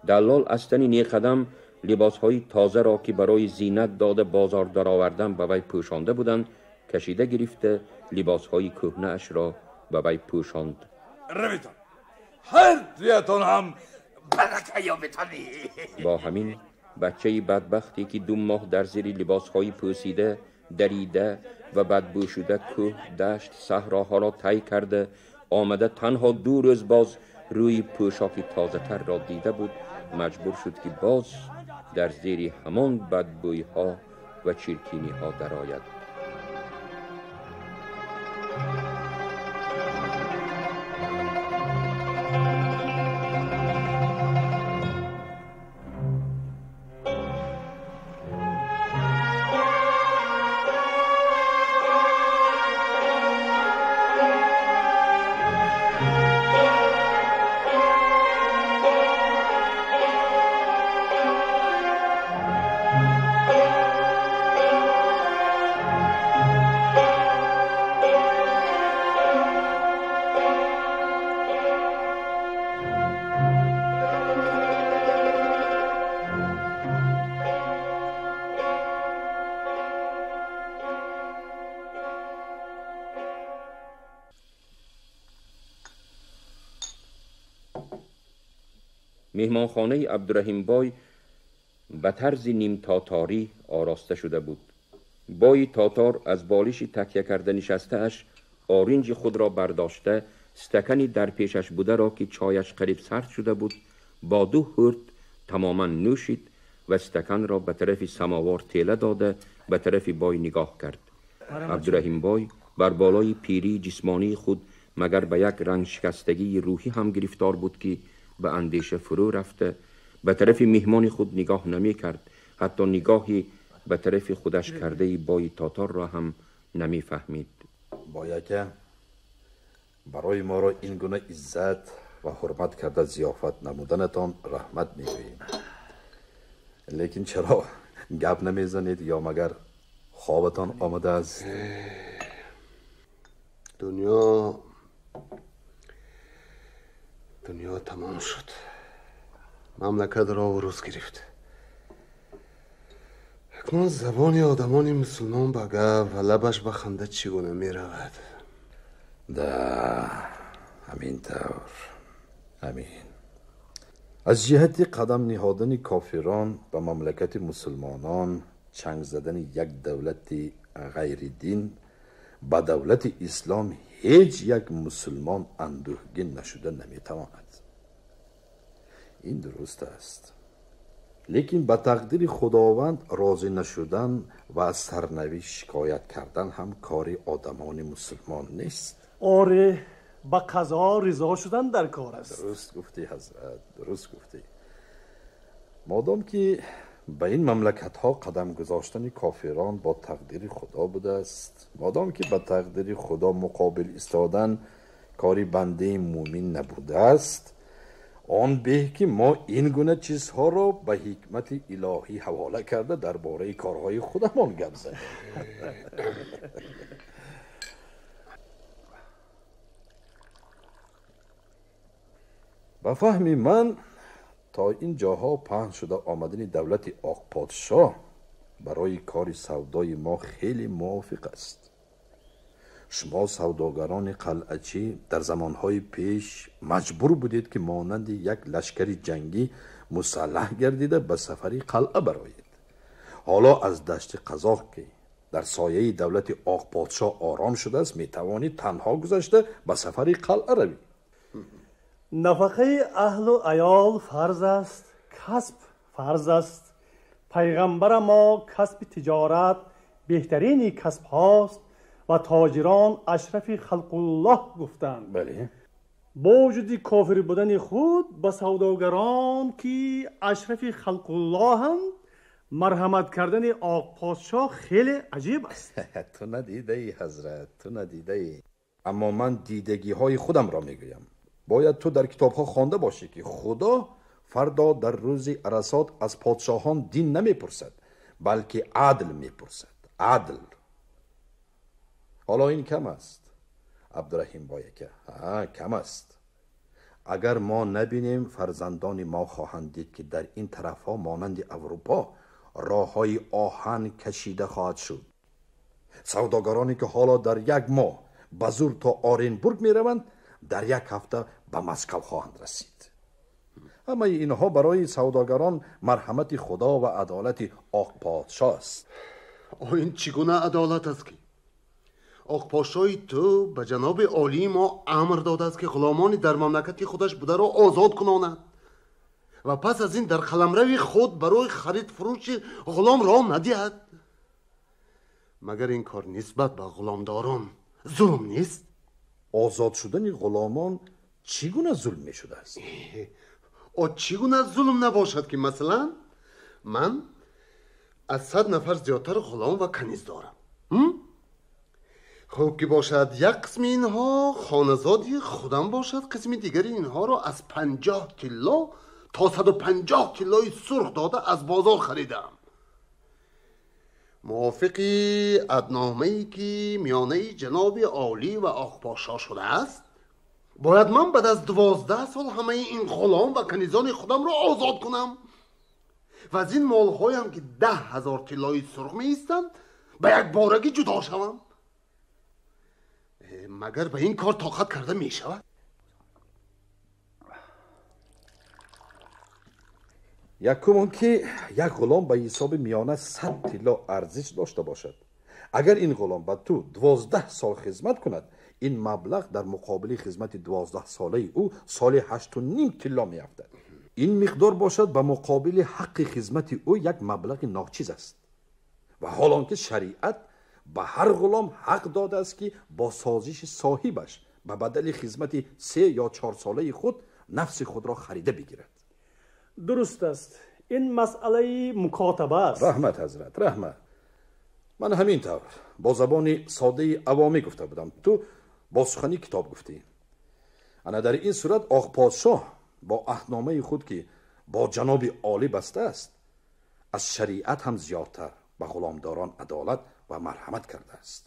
Даллол аз тани Неқадам либосҳои тозаро ки барои зинат дода бозор даровардан ба вай пӯшонда буданд, кашида гирифта либосҳои кӯҳнаашро ба вай пӯшонд. Равитон, ҳар дуятон ҳам барака ёбитон. Бо ҳамин бачаи бадбахте ки 2 моҳ дар зери либосҳои пӯсида, дарида ва бадбӯшуда кӯҳ, дашт, саҳроҳоро тай карда омада, танҳо 2 рӯз боз рӯи пӯшоки тозатарро дида буд, маҷбур шуд ки боз дар зери ҳамон бадбӯйҳо ва чиркиниҳо дарояд. меҳмонхонаи Абдураҳимбой ба тарзи нимтотарӣ ороста шуда буд. Бои татор аз болиши такя карда нишастааш оринҷи худро бардошта, стакани дар пешаш бударо ки чояш қариб сард шуда буд, бо 2 ҳурт тамоман нӯшид ва стаканро ба тарафи самовар тела дода ба тарафи бой нигоҳ кард. Абдураҳимбой бар болои пирии ҷисмонии худ магар ба як рангшикастагии рӯҳӣ ҳам гирифтор буд ки ба андеша фурӯ рафта ба тарафи меҳмони худ нигоҳ намекард, ҳатто нигоҳи ба тарафи худаш кардаи бои татарро ҳам намефаҳмид. Бояка, барои моро ин гуна иззат ва ҳурмат карда зиёфат намуданатон раҳмат мегӯем. Лекин чаро гап намезанед ё магар хобатон омадааст? Дунё тамом шуд. Мамлакатро урус гирифт. Акнун забони одамони мусулмон ба гап ва лабаш ба ханда чӣ гуна меравад? Да, ҳамин тавр, ҳамин. Аз ҷиҳати қадам ниҳодани кофирон ба мамлакати мусулмонон, чанг задани як давлати ғайридин ба давлати ислом ҳеҷ як мусулмон андӯҳгин нашуда наметавонад. Ин дуруст аст. Лекин ба тақдири Худованд розӣ нашудан ва аз сарнавишт шикоят кардан ҳам кори одамони мусулмон нест. Оре, ба қазо ризо шудан дар кор аст. Дуруст гуфтӣ, ҳазрат, дуруст гуфтӣ. Модом ки ба ин мамлакатҳо қадам гузоштани кофирон бо тақдири Худо будааст, модом ки ба тақдири Худо муқобил истодан кори бандаи мӯмин набудааст, он беҳ ки мо ин гуна чизҳоро ба ҳикмати илоҳӣ ҳавола карда дар бораи корҳои худамон гап занем. Ба фаҳми ман то ин ҷоҳо паҳн шуда омадани давлати Оқподшоҳ барои кори савдои мо хеле мувофиқ аст. Шумо савдогарони қалъачӣ дар замонҳои пеш маҷбур будед ки монанди як лашкари ҷангӣ мусаллаҳ гардида ба сафари қалъа бароед. Ҳоло аз дашти қазоқ ки дар сояи давлати Оқподшоҳ ором шудааст, метавонед танҳо гузашта ба сафари қалъа равед. Нафақаи аҳлу аёл фарз аст, касб фарз аст. Пайғамбара мо касби тиҷорат беҳтарини касбҳост ва тоҷирон ашрафи халқуллоҳ гуфтанд. Бале. Бо вуҷуди кофир будани худ ба савдогарон ки ашрафи халқуллоҳанд марҳамат кардани Оқподшоҳ хеле аҷиб аст. Ту надидаӣ, ҳазрат, ту надидаӣ. Аммо ман дидагиҳои худамро мегӯям. Бояд ту дар китобҳо хонда бошӣ ки Худо фардо дар рӯзи арасот аз подшоҳон дин намепурсад, балки адл мепурсад. Адл. Ҳоло ин кам аст, Абдураҳим бояка. Кам аст. Агар мо набинем, фарзандони мо хоҳанд дид ки дар ин тарафҳо монанди Аврупо роҳҳои оҳан кашида хоҳад шуд. Савдогароне ки ҳоло дар як моҳ ба зур то Оренбург мераванд, дар як ҳафта ба Москва хоҳанд расид. Ҳамаи инҳо барои савдогарон марҳамати Худо ва адолати Оқподшоҳ аст. Ин чӣ гуна адолат аст ки Оқподшоҳи ту ба ҷаноби олии мо амр додааст ки ғуломони дар мамлакати худаш бударо озод кунонад ва пас аз ин дар қаламрави худ барои харид фурӯши ғулом роҳ надиҳад? Магар ин кор нисбат ба ғуломдорон зулм нест? Озод шудани ғуломон чӣ гуна зулм мешудааст? Чӣ гуна зулм набошад ки масалан ман аз 100 нафар зиёдтар ғулом ва каниз дорам. Хуб ки бошад, як қисми инҳо хоназоди худам бошад, қисми дигари инҳоро аз 50 тилло то 150 тиллои сурх дода аз бозор харидам. Мувофиқи аҳдномае ки миёнаи ҷаноби олӣ ва Оқподшоҳ шудааст, бояд ман баъд аз 12 сол ҳамаи ин ғулом ва канизони худамро озод кунам ва аз ин молҳоям ки 10 000 тиллои сурх меистанд ба якборагӣ ҷудо шавам. Магар ба ин кор тоқат карда мешавад? Якум он ки як ғулом ба ҳисоби миёна 100 тилло арзиш дошта бошад. Агар ин ғулом ба ту 12 сол хизмат кунад, ин маблағ дар муқобили хизмати 12 солаи ӯ соли 8,5 тилло меафтад. Ин миқдор бошад ба муқобили ҳаққи хизмати ӯ як маблағи ночиз аст. Ва ҳол он ки шариат ба ҳар ғулом ҳақ додааст ки бо созиши соҳибаш ба бадали хизмати 3 ё 4 солаи худ нафси худро харида бигирад. Дуруст аст. Ин масъалаи мукотаба аст. Раҳмат ҳазрат, раҳмат. Ман ҳамин тавр бо забони содаи авомӣ гуфта будам, ту бо сухани китоб гуфтӣ. Ана дар ин сурат Оқподшоҳ бо аҳдномаи худ ки бо ҷаноби олӣ бастааст, аз шариат ҳам зиёдтар ба ғуломдорон адолат ва марҳамат кардааст.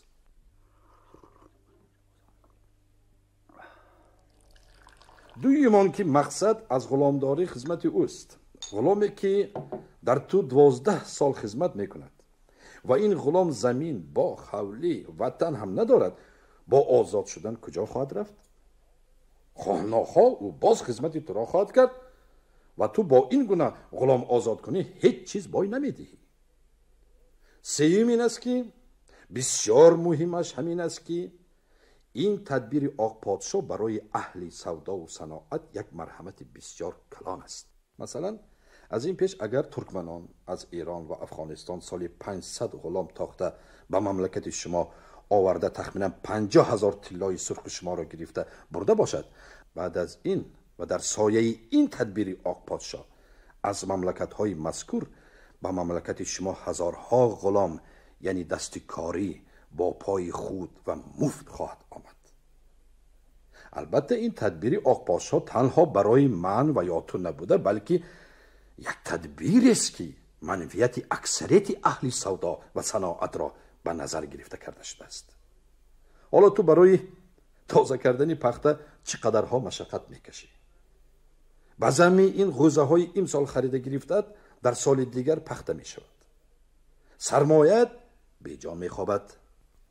Дуюм он ки мақсад аз ғуломдорӣ хизмати ӯст. Ғуломе ки дар ту 12 сол хизмат мекунад ва ин ғулом замин, боғ, ҳавлӣ, ватан ҳам надорад, бо озод шудан куҷо хоҳад рафт? Хоҳ нохоҳ ӯ боз хизмати туро хоҳад кард ва ту бо ин гуна ғулом озод кунӣ ҳеҷ чиз бой намедиҳӣ. Сеюм ин аст ки бисёр муҳимаш ҳамин аст ки ин тадбири Оқподшоҳ барои аҳли савдову саноат як марҳамати бисёр калон аст. Масалан, аз ин пеш агар туркманон аз Эрон ва Афғонистон соли 500 ғулом тохта ба мамлакати шумо оварда тахминан 50 000 тиллои сурхи шуморо гирифта бурда бошад, баъд аз ин ва дар сояи ин тадбири Оқподшоҳ аз мамлакатҳои мазкур ба мамлакати шумо ҳазорҳо ғулом, яъне дасти корӣ бо пои худ ва муфт хоҳад омад. Албатта ин тадбири Оқподшоҳ танҳо барои ман ва ё ту набуда, балки як тадбирест ки манфиати аксарияти аҳли савдо ва саноатро ба назар гирифта карда шудааст. Ҳоло ту барои тоза кардани пахта чӣ қадарҳо машаққат мекашӣ. Ба замми ин ғӯзаҳои имсол харида гирифтаат дар соли дигар пахта мешавад. Сармояат беҷо мехобад.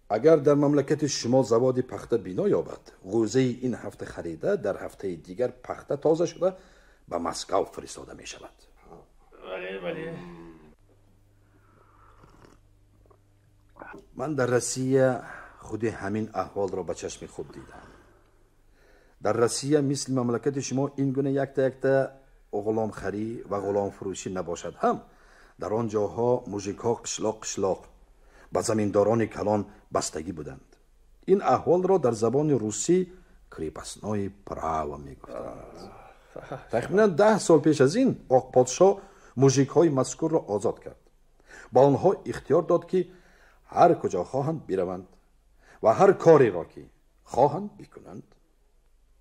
Агар дар мамлакати шумо заводи пахта бино ёбад, ғӯзаи ин ҳафта харида дар ҳафтаи дигар пахта тоза шуда ба Москва фиристода мешавад. Ман дар Россия худи ҳамин аҳволро ба чашми худ дидам. Дар Россия мисли мамлакати шумо ин гуна якта-якта ғуломхарӣ ва ғуломфурӯшӣ набошад ҳам, дар он ҷоҳо мужикҳо қишлоқ қишлоқ ба заминдорони калон бастагӣ буданд. Ин аҳволро дар забони русӣ крепостное право мегуфтанд. Тахминан 10 сол пеш аз ин Оқподшоҳ мужикҳои мазкурро озод кард. Ба онҳо ихтиёр дод ки ҳар куҷо хоҳанд бираванд ва ҳар кореро ки хоҳанд бикунанд.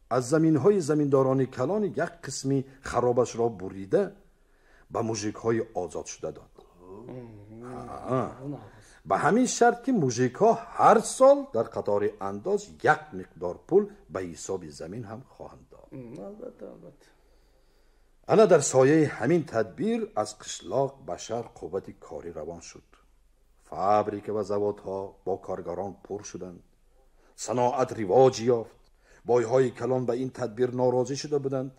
Аз заминҳои заминдорони калон як қисми харобашро бурида ба мужикҳои озод шуда дод. Ба ҳамин шарт ки мужикҳо ҳар сол дар қатори андоз як миқдор пул ба ҳисоби замин ҳам хоҳанд дод. Ана дар сояи ҳамин тадбир аз қишлоқ ба шаҳр қуввати корӣ равон шуд. Фабрика ва заводҳо бо коргарон пур шуданд. Саноат ривоҷ ёфт. Бойҳои калон ба ин тадбир норозӣ шуда буданд,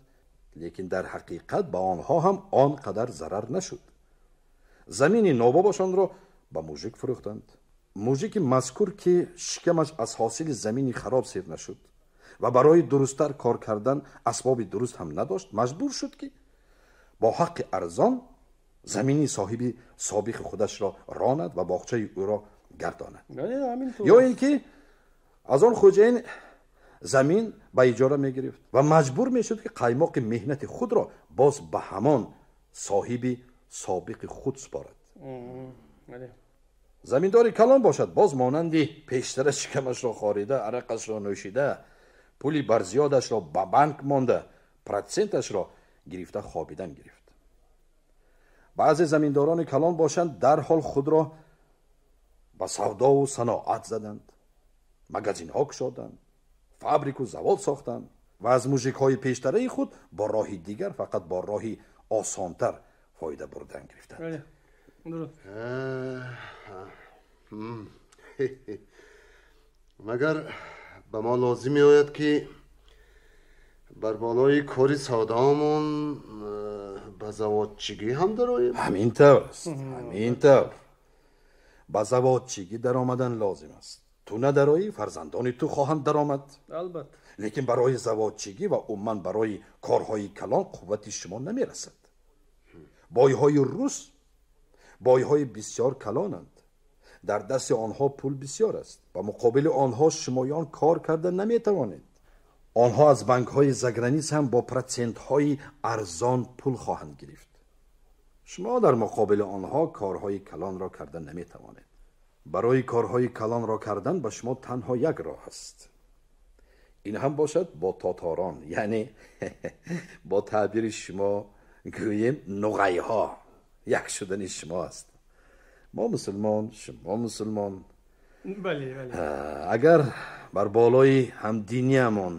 лекин дар ҳақиқат ба онҳо ҳам он қадар зарар нашуд. Замини нобобашонро ба мужик фурӯхтанд. Мужики мазкур, ки шикамаш аз ҳосили замини хароб сер нашуд ва барои дурусттар кор кардан асбоби дуруст ҳам надошт, маҷбур шуд, ки бо ҳаққи арзон замини соҳиби собиқи худашро ронад ва боғчаи ӯро гардонад. Ё ин ки аз он хоҷаин замин ба иҷора мегирифт ва маҷбур мешуд, ки қаймоқи меҳнати худро боз ба ҳамон соҳиби собиқи худ супорад. Заминдори калон бошад, боз монанди пештара шикамашро хорида, арақашро нӯшида, пули барзиёдашро ба банк монда, протсенташро гирифта хобидан гирифт. Баъзе заминдорони калон бошанд, дарҳол худро ба савдову саноат заданд, магазинҳо кушоданд, фабрику завод сохтанд ва аз мужикҳои пештараи худ бо роҳи дигар, фақат бо роҳи осонтар фоида бурдан гирифтанд. Магар ба мо лозим меояд, ки бар болои кори савдоамон ба заводчигӣ ҳам дароем? Ҳамин тавр аст, ҳамин тавр. Ба заводчигӣ даромадан лозим аст. Ту надароӣ, фарзандони ту хоҳанд даромад. Албатта. Лекин барои заводчигӣ ва умуман барои корҳои калон қуввати шумо намерасад. Бойҳои рус бойҳои бисёр калонанд. Дар дасти онҳо пул бисёр аст. Ба муқобили онҳо шумоён кор карда наметавонед. Онҳо аз банкҳои заграниц ҳам бо протсентҳои арзон пул хоҳанд гирифт. Шумо дар муқобили онҳо корҳои калонро карда наметавонед. Барои корҳои калонро кардан ба шумо танҳо як роҳ аст. Ин ҳам бошад бо тоторон, яъне бо таъбири шумо гӯем нуғайҳо як шудани шумо аст. Мо мусулмон, шумо мусулмон. Бале, бале. Агар бар болои ҳамдиниамон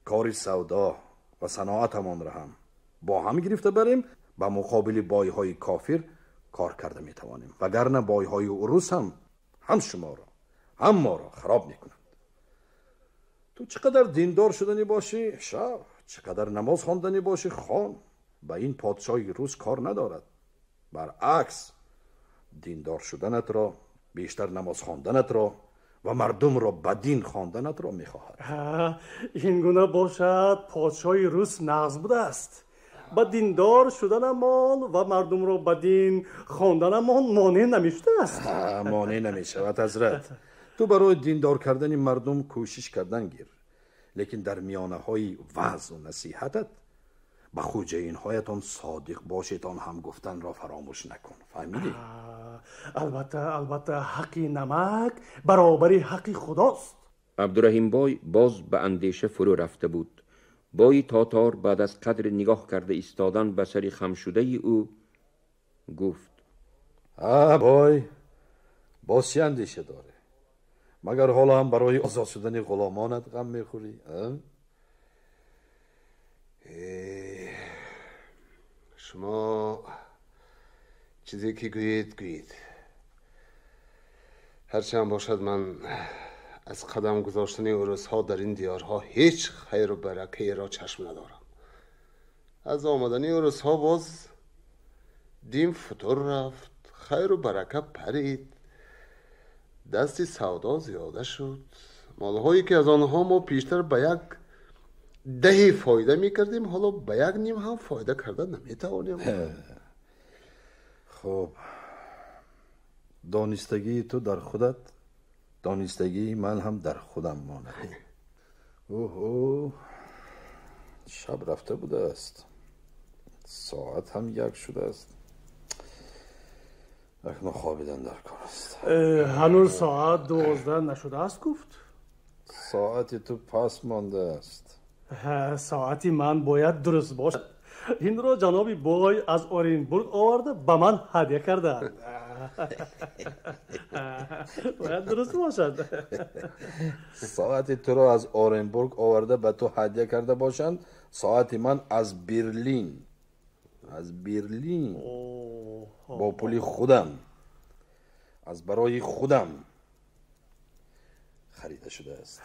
кори савдо ва саноатамонро ҳам бо ҳам гирифта барем, ба муқобили бойҳои кофир кор карда метавонем. Вагарна бойҳои урус ҳам шуморо, ҳам моро хароб мекунанд. Ту чӣ қадар диндор шуданӣ бошӣ, шав, чӣ қадар намоз хонданӣ бошӣ, хон. Ба ин подшоҳи рус кор надорад. Баръакс, диндор шуданатро, бештар намоз хонданатро ва мардумро ба дин хонданатро мехоҳад. Ин гуна бошад, подшоҳи рус нағз будааст. Ба диндор шуданамон ва мардумро ба дин хонданамон монеъ намешудааст. Монеъ намешавад, ҳазрат. Ту барои диндор кардани мардум кӯшиш кардан гир, лекин дар миёнаҳои ваъзу насиҳатат ба хоҷаинҳоятон содиқ бошедон ҳам гуфтанро фаромӯш накун. Фаҳмидӣ? Албатта, албатта, ҳаққи намак баробари ҳаққи худост. Абдураҳим бой боз ба андеша фурӯ рафта буд. Бои тотор баъд аз қадри нигоҳ карда истодан ба сари хамшудаи ӯ гуфт: бой, боз чӣ андеша дорӣ? Магар ҳоло ҳам барои озод шудани ғуломонат ғам мехӯрӣ? Шумо чизе ки гӯед, гӯед. Ҳарчанд бошад, ман аз қадам гузоштани урусҳо дар ин диёрҳо ҳеҷ хайру баракаеро чашм надорам. Аз омадани урусҳо боз дин футур рафт, хайру барака парид, дасти савдо зиёда шуд. Молҳое ки аз онҳо мо пештар ба як даҳи фоида мекардем, ҳоло ба як ним ҳам фоида карда наметавонем. Хуб, донистагии ту дар худат, донистагии ман ҳам дар худам монад. Оҳо, шаб рафта будааст, соат ҳам як шудааст. Акнун хобидан дар кор аст. Ҳанӯз соат 12 нашудааст, гуфт. Соати ту пас мондааст. Соати ман бояд дуруст бошад. Инро ҷаноби бой аз Оренбург оварда ба ман ҳадя кардаанд. Бояд дуруст бошад. Соати туро аз Оренбург оварда ба ту ҳадя карда бошанд, соати ман аз Берлин, аз Берлин бо пули худам. аз барои худам харида шудааст.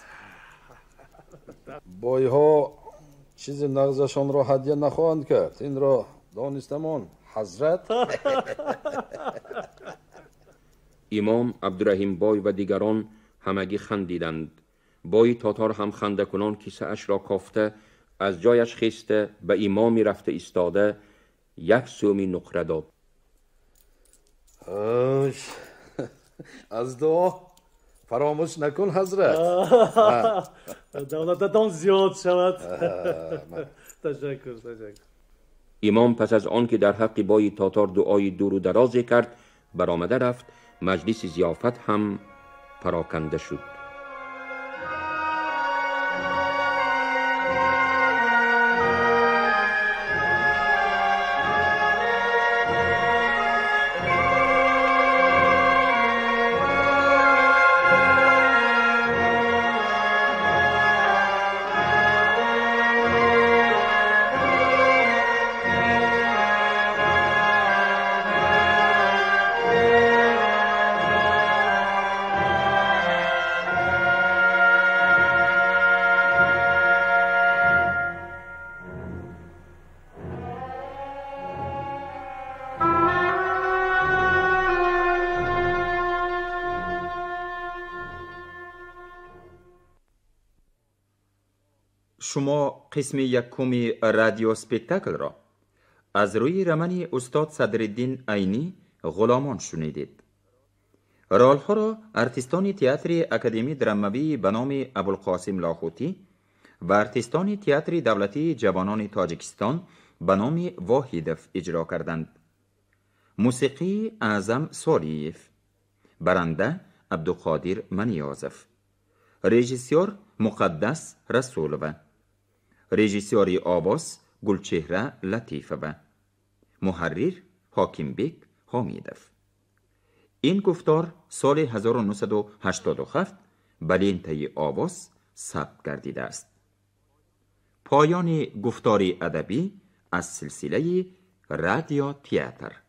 Бойҳо чизи нағзашонро ҳадя нахоҳанд кард. Инро донистамон, ҳазрат. Имом, Абдураҳим бой ва дигарон ҳамагӣ хандиданд. Бои тотор ҳам хандакунон кисаашро кофта, аз ҷояш хеста, ба имоми рафта истода як сӯми нуқра дод. Аз дуо фаромӯш накун, ҳазрат. Давлататон зиёд шавад. Ташаккур, ташаккур. Имом пас аз он ки дар ҳаққи бои тотор дуои дуру дарозе кард, баромада рафт. Маҷлиси зиёфат ҳам пароканда шуд. Шумо қисми якуми радиоспектаклро аз рӯи романи устод Садриддин Айнӣ «Ғуломон» шунидед. Ролҳоро артистони театри Академии драмавии ба номи Абулқосим Лоҳутӣ ва артистони театри давлатии ҷавонони Тоҷикистон ба номи Воҳидов иҷро карданд. Мусиқии Аъзам Солиев, баранда Абдуқодир Маниёзов, режиссёр Муқаддас Расулова, режиссёри овоз Гулчеҳра Латифова, муҳаррир Ҳокимбек Ҳомидов. Ин гуфтор соли 1987 ба лентаи овоз сабт гардидааст. Поёни гуфтори адабӣ аз силсилаи радиотеатр.